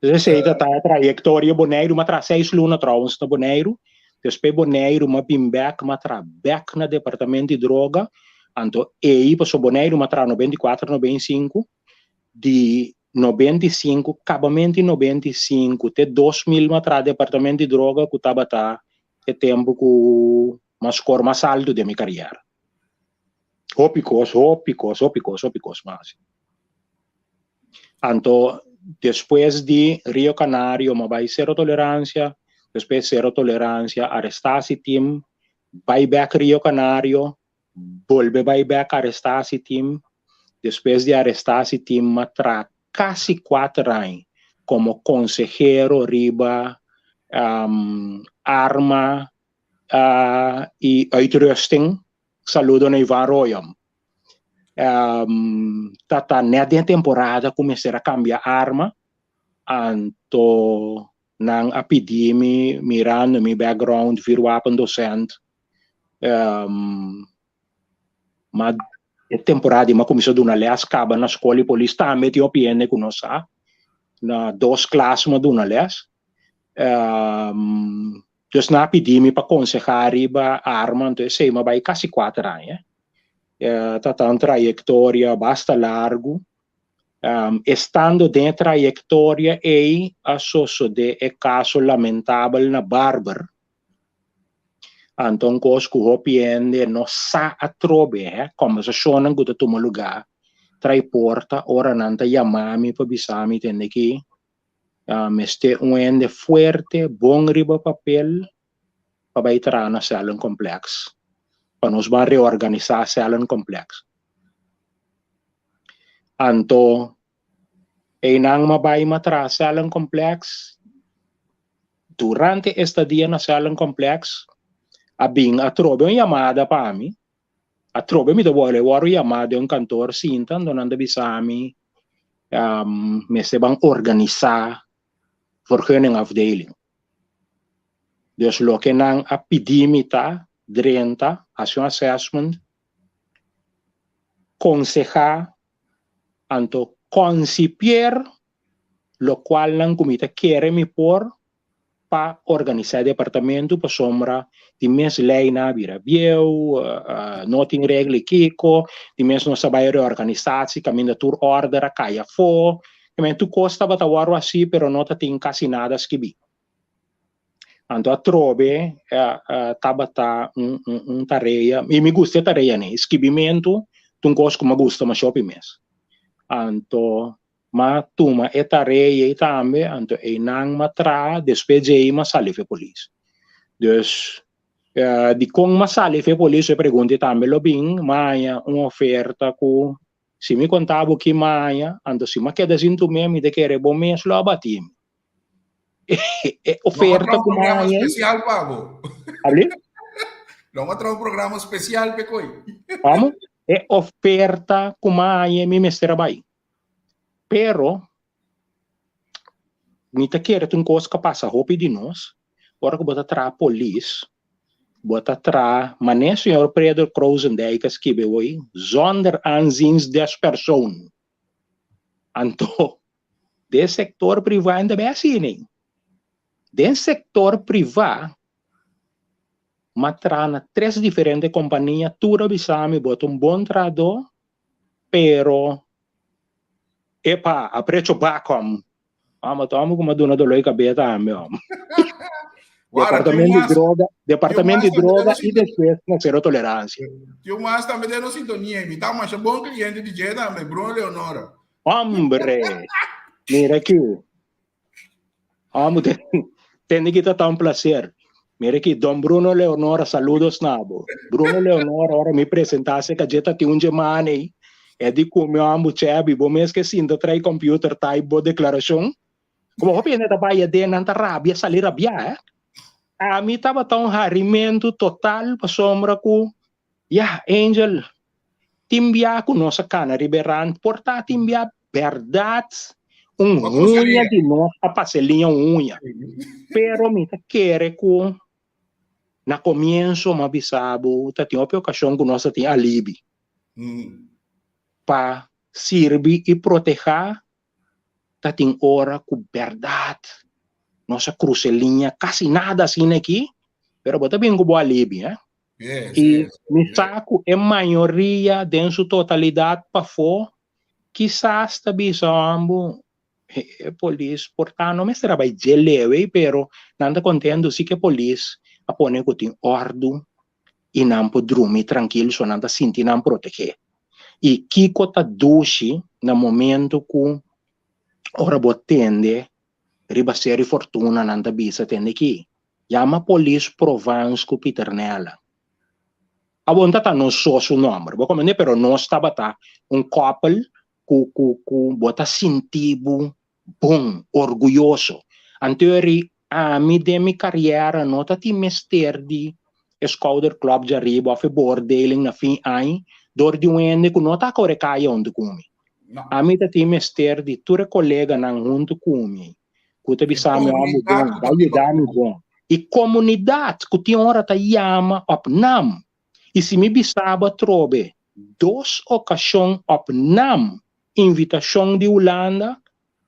Esei ta ta e trayektoria Boneiru. Mi a traha seis luna trouwens na Boneiru. Despues Boneiru mi a bin bèk, mi a traha bèk na departamento di droga. Anto ei pasobra Boneiru mi a traha 94, 95. Di 95, kabamento di 95 te 2000 mi a traha departamento di droga ku tabata e tempu ku mi a skor mas altu den mi kariera. Hopi kos, hopi kos, hopi kos, hopi kos mi a hasi. Anto despues di Rio Canario mi a bai Cero Tolerancia, despues Cero Tolerancia arestasi team, bai bek Rio Canario. Bolbe bai bek arrestatieteam. Despues di arrestatieteam m'a traha kasi kuater aña komo konsehero riba arma i uitrusting. Saludo na Ivan Royom. Ta ta net den temporada ku mester a kambia arma, anto nan a pidi mi mirando mi background vuurwapendocent. Ma e temporada di mi a kuminsá duna lès kaba na skol di polis tambe tin hopi hende ku no sa. Na dos klas mi a duna lès. Dus nan a pidi mi pa konsehá riba arma, anto esei mi a bai kasi kuater aña. Ta ta un trayektoria basta largu. Estando den e trayektoria ei a sosodé e kaso lamentabel na Barber. Anto un kos ku hopi hende no sa atrobe, he, kòmbersashonnan ku ta tuma lugá trai porta ora nan ta yama mi pa bisa mi tende ki mester un hende fuerte, bon riba papel pa bai traha na cellencomplex, pa nos ban reorganisá cellencomplex. Anto einan m'a bai m'a traha cellencomplex. Durante estadia na cellencomplex a bin atrobe un yamada pa mi. Atrobe mi ta wòrdu wòrdu yamá den un kantor sinta, anto nan ta bisa mi mester ban organisá vergunningafdeling. Dus loke nan a pidi mi ta drenta, hasi un assessment, konsehá, anto konsipier lokualnan ku mi ta kere mi por pa organisá e departamento pasobra di mes leinan a bira bieu, no tin regla i kiko, di mes nos a bai reorganisatie kaminda tur order a kai afó, tur kos tabata wòrdu hasí pero no ta tin kasi nada skibí. Anto atrobe tabata un tarea, i mi gusta e tarea nei, skibimentu ta un kos ku mi a gusta masha hopi mes. Anto m'a tuma e tarea ei tambe, anto einan m'a traha, despues djei m'a sali for e polis. Dus dikon m'a sali for e polis e pregunta ei tambe lo bin, m'a haña un oferta ku si mi konta bo ki m'a haña, anto si m'a keda sin tum'é mi ta kere bo mes lo a bati mi. E oferta ku m'a haña. Espesial pa bo. Abli? Lo a traha un programa spesial p'e koi. Amo? E oferta ku m'a haña mi mester a bai. Pero mi ta kere ta un kos ku a pasa hopi di nos, ora ku bo ta traha polis, bo ta traha manera señor Pedro Krozendijk a skibi awor, zonder aanziens des persoon. Anto den sektor privá no ta bay asina. Den sektor privá m'a traha na tres diferente kompania, tur a bisa mi bo ta un bon trahadó, Pero, epa, a precho bakom. Amo ta amo kuma duna dolor di kabes tambe, amo. Departamento di droga, departamento di droga y despues na cero tolerancia. Tio Mas tambe den nos sintonia y mi ta masha bon cliente di dje tambe, Bruno Leonora. Hombre, mira aki. Amo tende ki ta ta un placer. Mira ki Don Bruno Leonora, saludos na bo. Bruno Leonora, ora mi presenta se ka dje ta tin un dje man ei. E di ku mi amo chebi, bo mes ke sinta trai computer type bo declaracion. Como hopi hende ta bai aden nan ta rabia, sali rabia, eh. Ami tabata un harimento total pasobra ku Ya, Angel, tin bia ku nos a kana riba e rand, por ta tin bia bèrdat un huña di nos a pasa e liña un huña. Pero mi ta kere ku na komienso mi a bisa bo ta tin hopi okashon ku nos ta tin alibi pa sirbi i protehá. Ta tin ora ku bèrdat nos a krusa e liña kasi nada asina aki, pero bo ta bin ku bo alibi, eh. Yes, I yes, mi yes. sa ku e mayoria den su totalidat pafó kisas ta bisa ambu e polis por ta no mester a bai dje leu ei pero nan ta kontentu si ku e polis a pone ku tin òrdu i nan por drumi trankil so nan ta sinti nan protegé. I kiko ta dushi na momento ku ora bo tende riba Seri Fortuna nan ta bisa tende ki Yama polis Provence ku Pieternella. Awor no ta nos so su nomber, bo comprende? Pero nos tabata un couple ku ku ku bo ta sinti bo bon, orguyoso. Anto eri ami den mi kariera no ta tin mester di e schouderklop djariba of e beoordeling na fin aña dor di un hende ku no ta kore kaya huntu ku mi. Ami ta tin mester di tur e koleganan huntu ku mi ku ta bisa mi amo bon, ta yuda mi bon. I komunidat ku tin ora ta yama op nam. I si mi bisaba atrobe dos okashon op nam invitashon di Hulanda,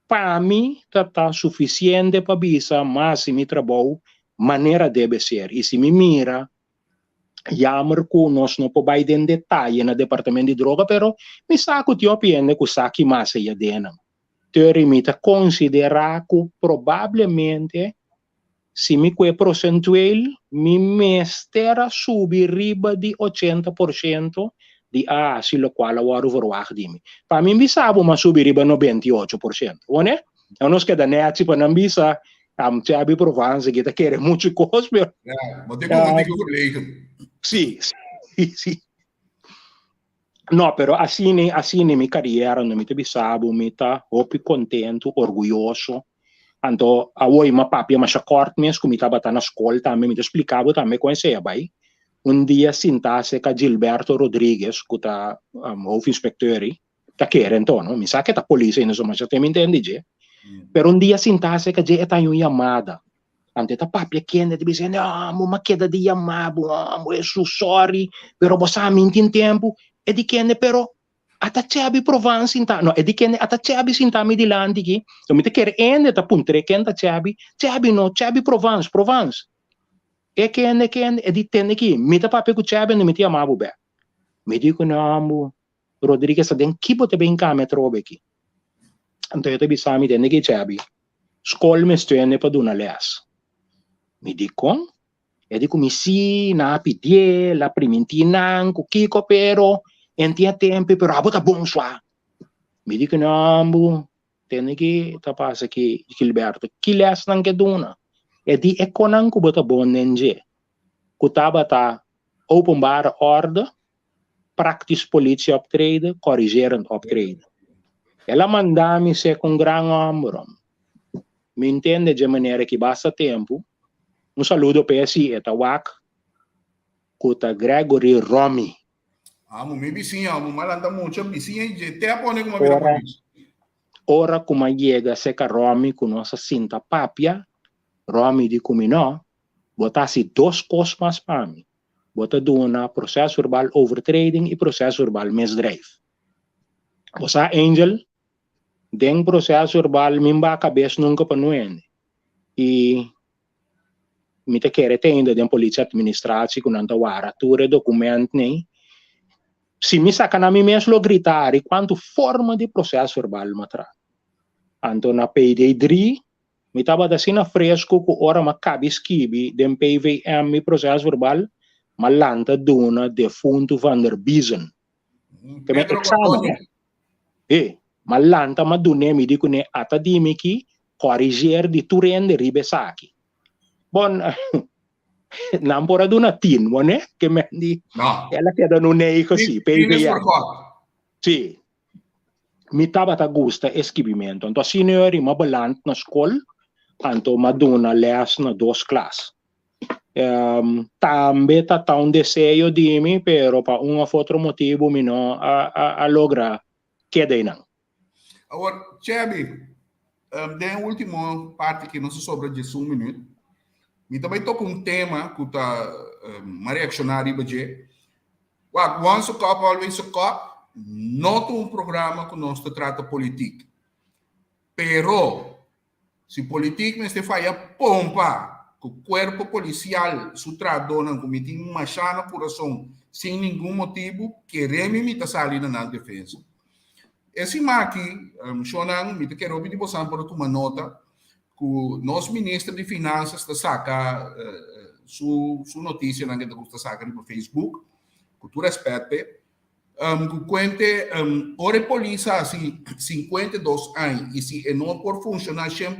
pa mi ta ta sufisiente pa bisa mas si mi trabou manera debe ser. I si mi mira, jammer ku nos no por bai den detaye na departamento di droga, pero mi sa ku tin hopi hende ku sa ki mas ei aden. Terry, mi ta konsiderá ku probablemente si mi kue prosentueel mi mester a subi riba di 80% di a hasi lokual a wòrdu verwagt di mi. Pa mi bisa bo m'a subi riba 98%. Wone? Nou nos keda nèchi pa nan bisa am Chevy Provence ki ta kere muchu kos pero. Ja, bo tin ku un verlegen. Si, si, si. No, pero asina, asina mi kariera no mi ta bisa bo mi ta hopi kontentu, orguyoso. Anto awor mi a papia masha kòrt mes ku mi tabata na skol tambe, mi ta splika bo tambe kon esei a bai. Un dia sintá serka Gilberto Rodriguez ku ta hoofdinspecteur ei, ta kere anto no, mi sa ke ta polis ainda so masha tem intendi dje. Pero un dia sintá serka dje e ta haña un yamada. Anto e ta papia kende, e ta bisa, No, bo a keda di yama bo, bo Hesus, sorry, pero bo sa mi tin tempu. E di kende, pero ata Chevy Provan sinta, no, e di kende, ata Chevy sinta mi dilanti aki. So mi ta kere ende ta puntr'é ken ta Chevy, Chevy no, Chevy Provence, Provence. E kende, kende, e di tende aki, mi ta papia ku Chevy anto mi ta yama bo bek. Mi di ku no, bo, Rodriguez ta den ki bo ta bin kami atrobe aki? Anto e ta bisa mi tende ki Chevy, Skol mester hende pa duna lès. Mi di kon? E di ku mi si, nan a pidié, el a primintí nan ku kiko pero en tin e tempu pero abo ta bon sua. Mi di ku no ambu, tende ki ta pasa ki Gilberto, ki lès nan ke duna? E di e konan ku bo ta bon den dje, ku tabata openbare orde, praktisch politieoptreden, corrigerend optreden. El a manda mi ser un gran homber. Mi ntende dje manera ki basta tempu. Un saludo p'e si e ta wak ku ta Gregory Romy. Amo mi bisiña, amo malanta mucha bisiña i dje te a pone ku m'a bira Ora, polis. ora ku m'a yega serka Romy ku nos a sinta papia, Romy di ku mi no, bo ta hasi dos kos mas pa mi. Bo ta duna procesverbal overtreding i procesverbal misdrijf. Bo sa Angel, den procesverbal mi n'ba kabes nunka pa nuende. I mi ta kere te ainda den politie administratie ku nan ta wara tur e dokumentnan. Si mi saka na mi mes lo grita ari kuantu forma di procesverbal mi a traha. Anto na PD3 Mi tabata asina fresku ku ora m'a kabi skibi den PVM mi prosèsverbal, m'a lanta duna defuntu Van der Biezen. Ke mi Pedro eksamen, Cordoni. eh? E, m'a lanta m'a dun'é, mi di kuné, ata di mi ki koriger di tur hende riba esaki. Bon, nan por a duna 10, wone? Ke men di, No. el a keda nu negen si, 10 is PVM. voor God. Sí. Mi tabata gusta e skibimentu. Anto asina e ora m'a beland na skol, anto m'a duna lès na dos klas. Tambe ta ta un deseo di mi, pero pa un òf otro motibu mi no a logra keda einan. Awor, Chevy, den e ultimo parti ki nos a sobra 11 minüt, mi ta bai toka un tema ku ta m'a reakshoná riba dje. Wak, Once a Cop, Always a Cop no ta un programa ku nos ta trata politik. Pero, si politik mester faya pompa ku kuerpo polisial su trahadónan ku mi tin mashá na kurason sin ningun motibu, kere mi mi ta sali na nan defensa. E siman aki, shownan, mi ta kere hopi di bosan por a tuma nota ku nos minister di Finansas ta saka su su notisianan ke ta gusta saka riba Facebook, ku tur rèspèt p'e, ku kuente ora e polis hasi 52 aña i si e no por funshoná 100%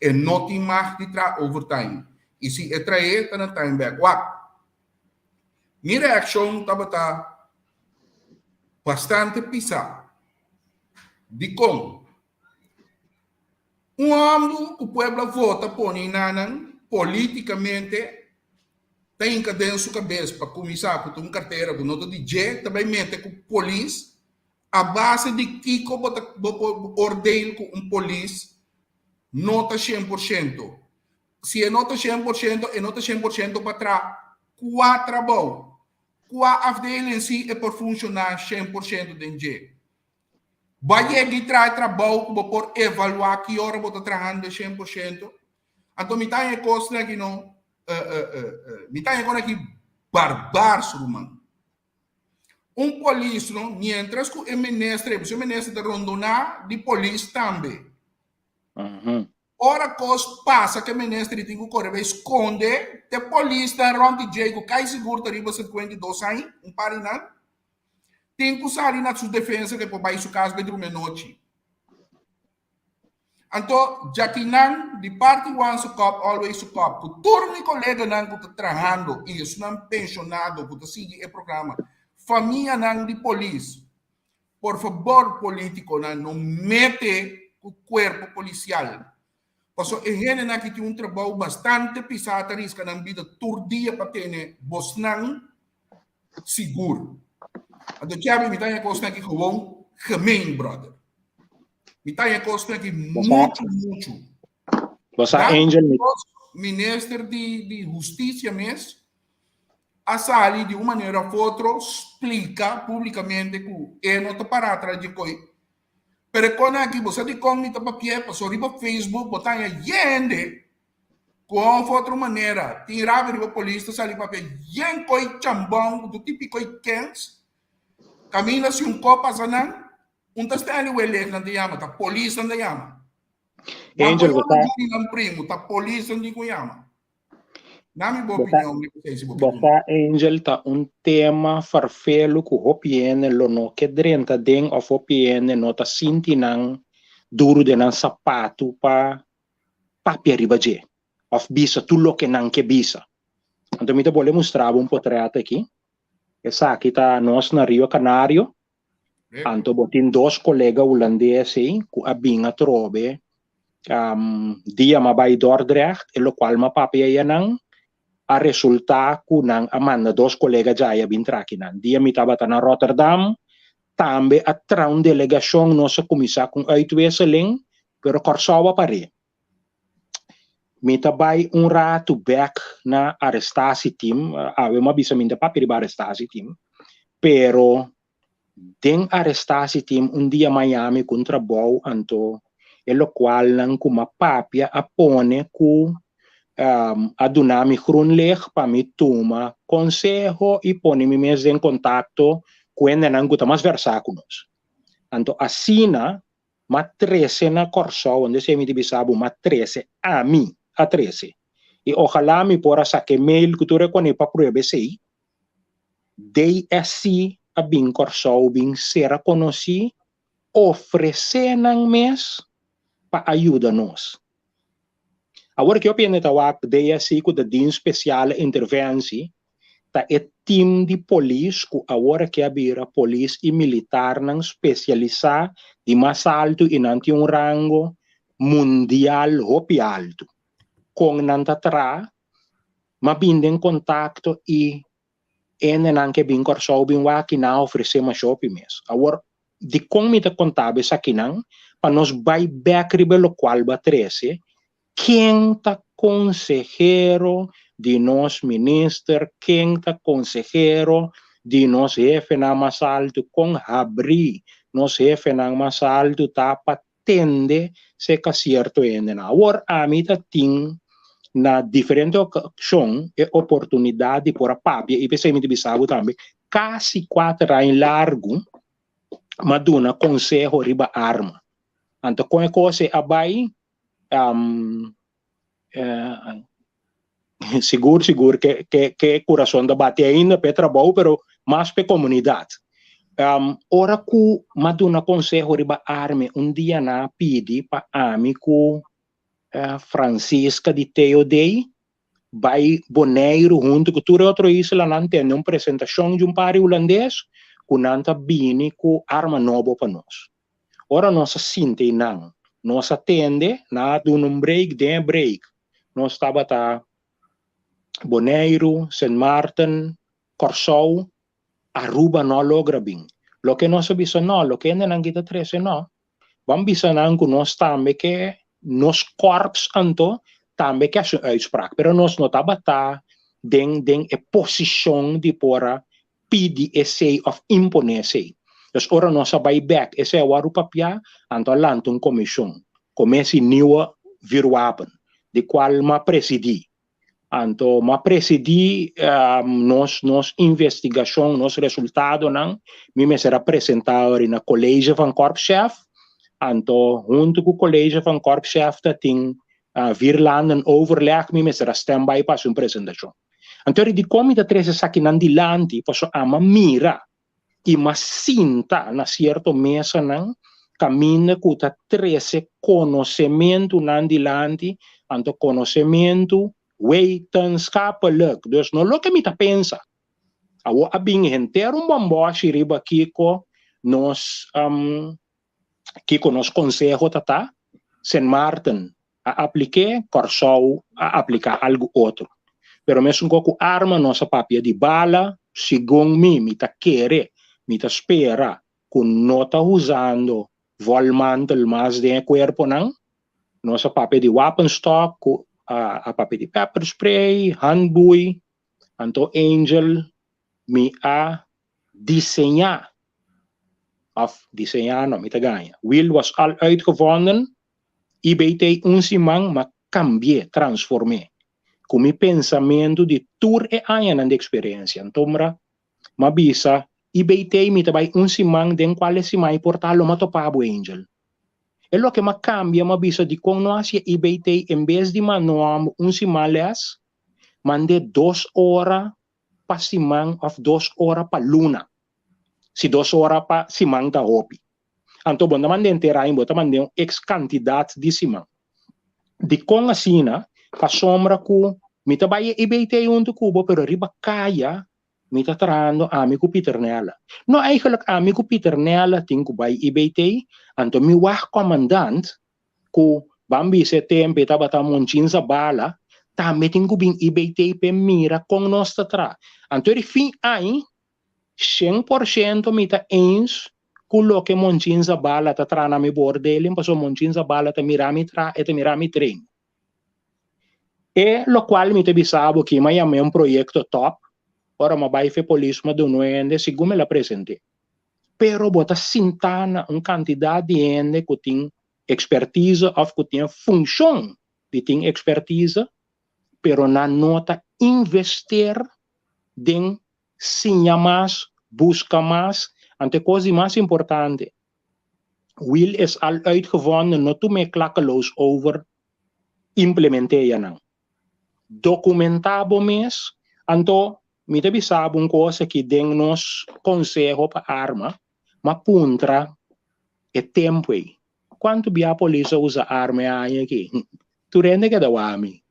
e no tin mag di traha overtime i si e trae ta na time bèk. Wak! Mi reakshon tabata bastante pisá. Dikon? Un hòmber ku pueblo a vota pone nan polítikamente ta hinka den su kabes pa kuminsá ku ta un kartera ku no ta di dje, ta bai mete ku polis. A base di kiko bo ta bo por oordeel ku un polis no ta 100%? Si e no ta 100%, e no ta 100% pa traha kua trabou? Kua afdeling si e por funshoná 100% den dje? Bo a yega i traha e trabou ku bo por evaluá ki ora bo ta trahando 100%? Anto mi ta haña e kosnan aki no, mi ta haña e kosnan aki barbars, ruman. Un polis no, mientras ku e minister, e minister ta rondoná di polis tambe. Ora kos pasa ku e minister i tin ku kore bai skonde, te polisnan rònt di dje ku kai sigur ta riba 52 aña, un par di nan, tin ku sali na su defensa ku e por bai su kas bai drumi anochi. Anto djakinan di parti Once a Cop Always a Cop ku tur mi koleganan ku ta trahando i esunnan penshonado ku ta sigui e programa, famianan di polis, Por fabor politiconan no mete cu cuerpo policial. Paso e hendenan aki tin un trabou bastante pisa ta risca nan bida tur dia pa tene bosnan sigur. Anto Kevin mi ta haña cosnan aki gewoon gemeen brother. Mi ta haña cosnan aki mucho mucho. Bosa Angel mi. Minister di di Husticia mes a sali di un manera of otro splika publikamente ku e no ta para atras dje koi. Pero e kon aki bo sa dikon mi ta papia pasobra riba Facebook bo ta haña yende ku un of otro manera tin rabia riba polis ta sali papia yen koi chambon ku tur tipi koi kens kaminda si un kos pasa nan un ta Stanley Welek nan ta yama ta polis nan ta yama. Angel bo sa. Nan primo ta polis nan tin ku yama. Nami bo opinion riba esei si bo ke duna. Bo Angel ta un tema farfelu ku hopi hende lo no ke drenta den òf hopi hende no ta sinti nan duru den nan sapatu pa papia riba dje òf bisa tur loke nan ke bisa. Anto mi ta bolbe mustra bo un potrèt aki. Esaki ta nos na Rio Canario. Anto bo tin dos kolega hulandes ei ku a bin atrobe dia m'a bai Dordrecht, e lokual m'a papia ei anan, a resultá ku nan a manda dos kolega djai a bin tra akinan. Dia mi tabata na Rotterdam, tambe a tra un delegashon, nos a kuminsá ku un uitwisseling, pero Kòrsou a par'é. Mi ta bai un ratu bek na arrestatieteam. Awe mi a bisa mi ta papia riba arrestatieteam, pero den arrestatieteam un dia Miami ku un trabou anto e lokualnan ku mi a papia a pone ku a duna mi groen licht pa mi tuma konseho i pone mi mes den kontakto ku hendenan ku ta mas versá ku nos. Anto asina M'a trese na Kòrsou, unda esei mi ta bisa bo, m'a trese, ami a trese. I ojalá mi por a saka e mail ku tur e kuné pa prueba esei. DSC a bin Kòrsou bin sera konosí, ofresé nan mes pa a yuda nos. Awor ke hopi hende ta wak DSC ku ta Dienst Speciale Interventie, ta e team di polis ku awor aki a bira polis i militarnan spesialisá di mas altu i nan tin un rango mundial hopi altu. Kon nan ta traha? M'a bin den kontakto i Hendenan ke bin Kòrsou bin wak i nan a ofresé masha hopi mes. Awor, dikon mi ta konta bo esakinan? Pa nos bai bèk riba e lokual bo a trese, ken ta konsehero di nos minister, ken ta konsehero di nos hefenan mas altu, kon habrí nos hefenan mas altu ta pa tende serka sierto hendenan. Awor ami ta tin na diferente okashon e oportunidat di por a papia i p'esei mi ta bisa bo tambe kasi kuater aña largu m'a duna konseho riba arma. Anto kon e kos ei a bai Sigur sigur ke ke ke kurason ta bati ainda p'e trabou pero mas p'e komunidat. Ora ku m'a duna konseho riba arme un dia nan a pidi pa ami ku Francisca di TOD. Bai Boneiru huntu ku tur e otro islanan tende un presentashon di un par di hulandes ku nan ta bini ku arma nobo pa nos. Ora nos a sinti einan, nos a tende, nan a duna un break, den e break nos tabata Boneiru, Sint Maarten, Kòrsou, Aruba no a logra bin. Loke nos a bisa no, loke hendenan ki ta trese no. Ban bisa nan ku nos tambe ke nos korps anto tambe ke hasi un uitspraak, pero nos no tabata den den e posishon di por a pidi esei òf imponé esei. Dus ora nos a bai bèk esei a wòrdu papiá, anto a lanta un komishon, Commissie Nieuwe Vuurwapen, di kual m'a presidí. Anto m'a presidí nos nos investigashon, nos resultadonan, mi mester a presentá ori na College van Korpschef, anto huntu ku College van Korpschef ta tin Vierlanden Overleg, mi mester a standby pa hasi un presentashon. Anto ori dikon mi ta trese esakinan dilanti? Pasobra ami a mira i m'a sinta na sierto mesanan kaminda ku ta trese konosementunan dilanti, anto konosementu wetenschappelijk, dus no loke mi ta pensa. Awor a bin henter un bòmbòshi riba kiko nos kiko nos konseho ta ta, Sint Maarten a aplik'é, Kòrsou a apliká algu otro. Pero mesun kos ku arma nos a papia di bala, segun mi, mi ta kere, mi ta spera ku no ta usando volmantel mas den e kuerponan. Nos a papia di wapenstok, ku a papia di pepper spray, handboei, anto Angel mi a diseñá, òf diseñá no, mi ta gaña, wiel was al uitgevonden, IBT un siman m'a cambi'é, transform'é, cu mi pensamentu di tur e añanan di experiencia. Antombra m'a bisa, IBT mi ta bai un siman den cual e siman i por ta lo m'a topa bo, Angel. E loke m'a cambia m'a bisa dicon no haci e IBT en bes di manda un homber un siman les, mand'é dos ora pa siman of dos ora pa luna. Si dos ora pa siman ta hopi. Anto bo no ta manda henter aña, bo ta manda un ex kantidat di siman. Dikon asina? Pasobra ku mi ta bai e IBT huntu ku bo, pero riba kaya mi ta trahando ami ku Pieternella. No, eigenlijk ami ku Pieternella tin ku bai IBT, anto mi wak komandant ku ban bisa e tempu e tabata Monchin Zabala, tambe tin ku bin IBT p'e mira kon nos ta traha. Anto eri fin aña 100% mi ta eens ku loke Monchin Zabala ta traha na mi beoordeling pasobra Monchin Zabala ta mira mi traha, e ta mira mi train. E lokual mi ta bisa bo ki m'a yam'é un proyekto top, ora m'a bai fe polis m'a duna un hende segun mi la present'é. Pero bo ta sintá na un kantidat di hende ku tin ekspertise òf ku tin e funshon di tin ekspertise, pero nan no ta invester den siña mas, buska mas, anto e kos di mas importante, wiel is al uitgevonden, no tum'é klakkeloos over, implemente'e nan. Dokumentá bo mes, anto mi ta bisa bo un kos aki den nos konseho pa arma, m'a puntra e tempu ei, kuantu bia polis a usa arma e aña aki? Tur hende keda wak mi.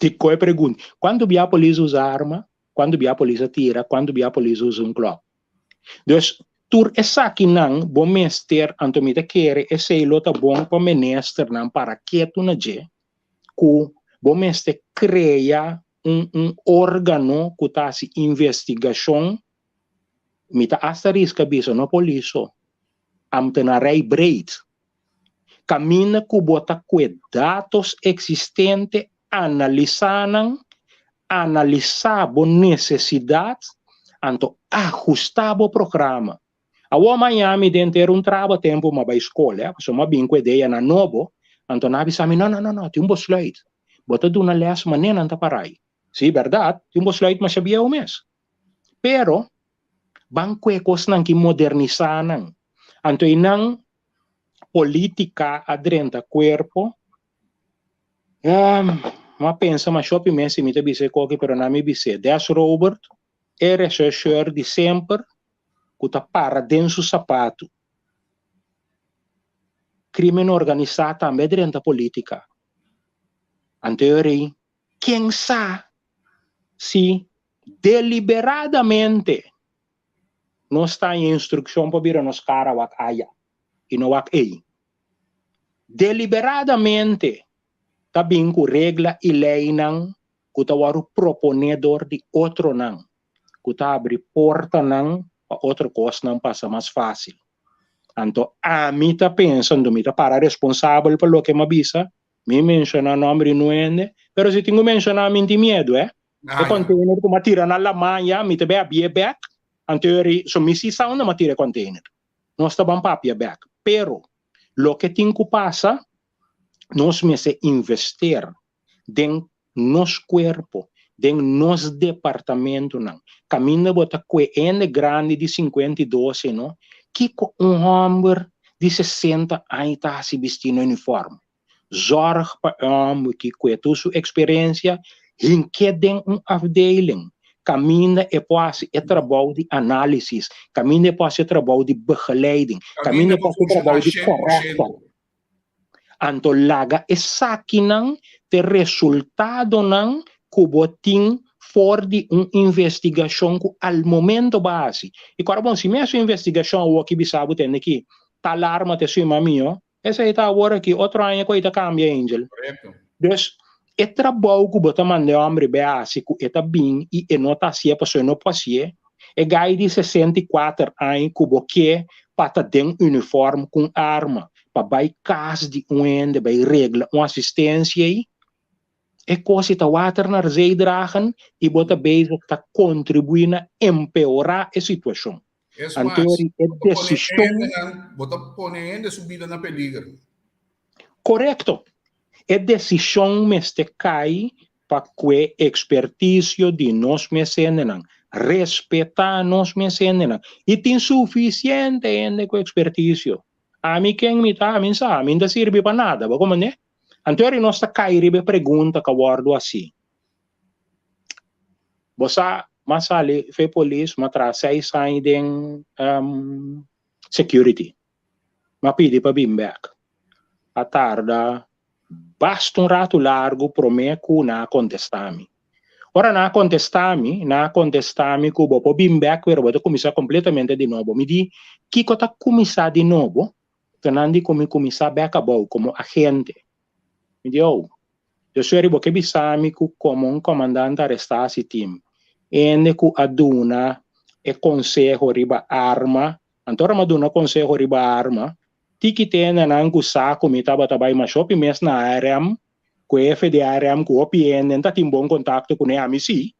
Dikon e pregunta? Kuantu bia polis usa arma? Kuantu bia polis a tira? Kuantu bia polis usa un klòk? Dus tur esakinan bo mester, anto mi ta kere esei lo ta bon pa ministernan para ketu na dje, ku bo mester krea un un órgano ku ta hasi investigashon, mi ta asta riska bisa no polis so, ambtenarij breed. Kaminda ku bo ta kue datos eksistente, analisá nan, analisá bo nesesidat, anto ahustá bo programa. Awor maña mi den ter un traba tempu m'a bai skol, eh, pasobra m'a bin ku ideanan nobo, anto nan a bisa mi, no, no, no, no, tin un besluit, bo ta duna lès manera nan ta parai. Sí, bèrdat, tin un besluit masha bieu mes. Pero, ban kue kosnan ki modernisá nan. Anto einan polítika a drenta kuerpo. M'a pensa masha hopi mes si mi ta bisa e koki, pero nan mi bis'é. Des Robert, e rechercheur di semper ku ta para den su sapatu. Krimen organisá tambe a drenta polítika. Anto e rei, ken sa si deliberadamente nos ta haña instrukshon pa bira nos kara wak aya i no wak ei? Deliberadamente ta bin ku regla i leinan ku ta wòrdu proponé dor di otronan, ku ta habri portanan pa otro kosnan pasa mas fásil. Anto ami ta pensa, anto mi ta para responsabel pa loke mi a bisa, mi menshoná nòmber di nu hende, pero si tin ku menshoná mi tin miedu, eh. E container ku mi a tira na laman ya, mi ta bai abié bèk, anto e so mi si sa unda mi a tira e container. Nos ta ban papia bèk. Pero loke tin ku pasa, nos mester invester den nos kuerpo, den nos departamentonan, kaminda bo ta kue hende grandi di 52 no, kiko un hòmber di 60 aña ta hasi bistí na uniform? Zòrg pa e hòmber ki kue tur su eksperensia hink'é den un afdeling kaminda e por hasi e trabou di análisis, kaminda e por hasi e trabou di begeleiding, kaminda e por hasi e trabou di korekto. Anto laga esakinan t'e resultadonan ku bo tin for di un investigashon ku al momento bo a hasi. I kòrda bon, si mi hasi un investigashon awor ki bisa bo tende ki tal arma ta esun mami yo, esei ta awor aki, otro aña ku ei ta kambia, Angel. Dus, e trabou ku bo ta manda e hòmber bai hasi ku e ta bin i e no ta hasié pasobra e no por hasié, e gai di 64 aña ku bo ke pa ta den uniform ku un arma pa bai kas di un hende bai regla un asistensia ei, e kos ei ta water naar zee dragen i bo ta bezig ta kontribuí na empeorá e situashon. Es Anto mas, e bo ta pone desishon. hendenan, bo ta pone hende su bida na peliger. Korekto. E desishon mester kai pa kue ekspertisio di nos mes hendenan. Respetá nos mes hendenan. I tin sufisiente hende ku ekspertisio. Ami ken mi ta? Ami sa. Ami no ta sirbi pa nada. Bo komprendé? Anto eri nos ta kai riba e pregunta ku a wòrdu hasi. Bo sa, m'a sali fe polis, m'a traha seis aña den security. M'a pidi pa bin bek. A tarda basta un ratu largu promé ku nan a kontestá mi. Ora nan a kontestá mi, nan a kontestá mi ku bo por bin bek pero bo ta kuminsá kompletamente di nobo. Mi di, Kiko ta kuminsá di nobo? Ta nan di ku mi kuminsá bek abou komo agente. Mi di, Oh, Josué riba bo ke bisa mi ku komo un komandante arestá si tim hende ku a duna e konseho riba arma, anto ora mi a duna konseho riba arma, tiki te hendenan ku sa ku mi tabata bai masha hopi mes na ARM, ku e hefe di ARM ku hopi hende ta tin bon kontakto kuné, ami si.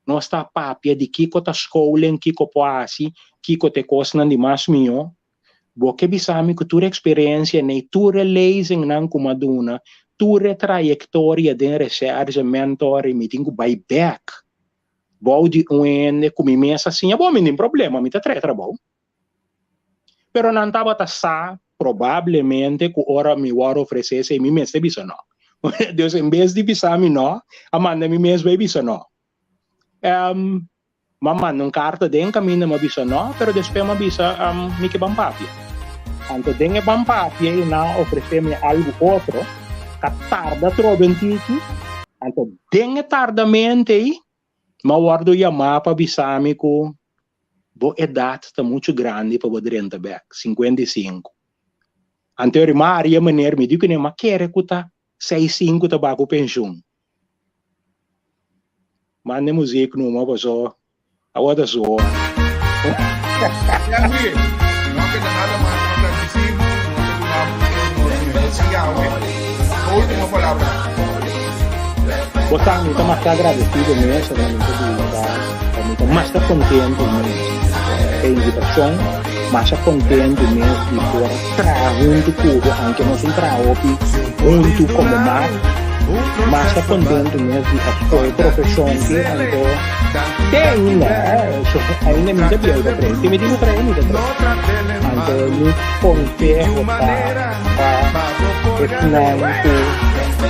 Nos ta papia di kiko ta scholing, kiko por hasi, kiko ta e kosnan di mas mihó. Bo ke bisa mi ku tur eksperensia nei, tur e lezingnan ku mi a duna, tur e trayektoria den recherche, mentoring, mi tin ku bai bèk bou di un hende ku mi mes a siña? Bo, mi no tin problema, mi ta trae trabou. Pero nan tabata sa probablemente ku ora mi wòrdu ofresé esei mi mester bisa nò. Dus en bes di bisa mi nò, a manda mi mes bai bisa nò. M'a manda un karta den kaminda m'a bisa nò, pero despues m'a bisa mi ke ban papia. Anto den e ban papia ei nan a ofresé mi algu otro ka tarda trobe un tiki. Anto den e tardamente ei m'a wòrdu yamá pa bisa mi ku bo edat ta muchu grandi pa bo drenta bèk, 55. Anto e m'a haria meneer, mi di kuné m'a kere ku ta 65 ta bai ku penshun. Manda e muziek numa paso awa ta su ora. Henry, no keda nada mas pa gradisí bo, nos ta duna bo tur nos mester yawe. Bo ultimo palabra. Bo sa, mi ta masha agradesido mes, realmente di ta, mi ta masha contento mes e invitacion, masha contento mes di por traha hunto cu bo, aunke nos un traha hopi hunto como maat, masha contento mes di a scoge profesion ki, anto te ainda, ainda mi ta bieu ta traha, si mi tin cu traha mi ta traha, anto mi conseho ta pa esnan cu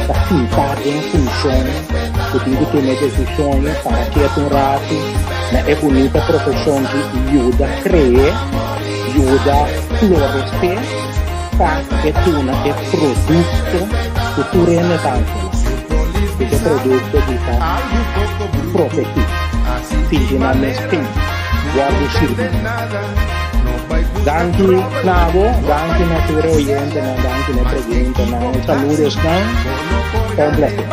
ta sinta den funcion cu tin cu tuma e decision para keda un rato na e bunita profesion ki yuda cree, yuda floresé pa e duna e producto cu tur hende ta anhela. Esaki ta produkto di ta protegí, sinti nan mes tin, wòrdu sirbí. Danki na bo, danki na tur e oyentenan, danki na e preguntanan, e saludosnan. Ta un plaser.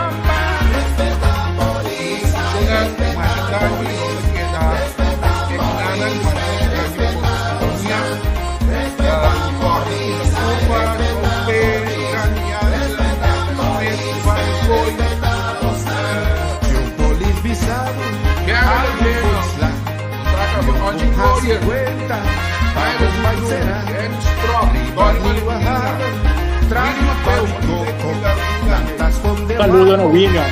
Saludo na William.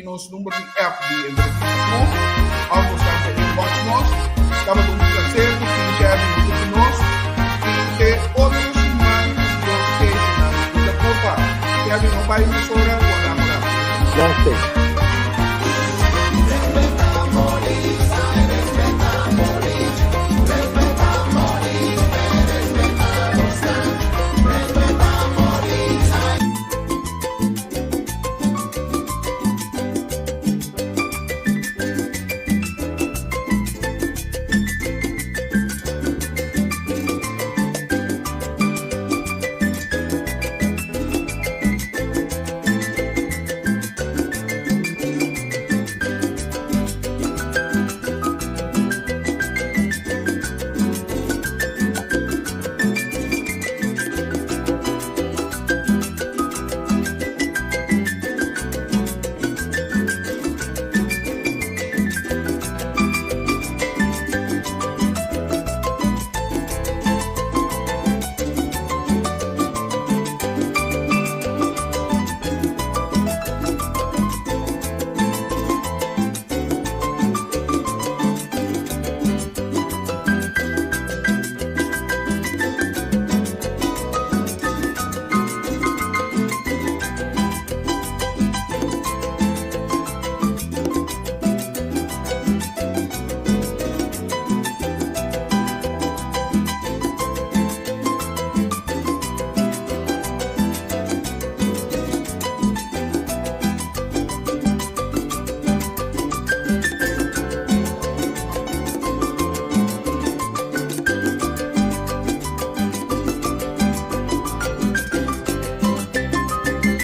Nos number di app di entrevista ku of nos ta inbox nos. Tabata un placer ku tin Kevin huntu ku nos i te otro siman ku Dios ke. Cuida curpa. Kevin no bai mesora, guarda. Nos te.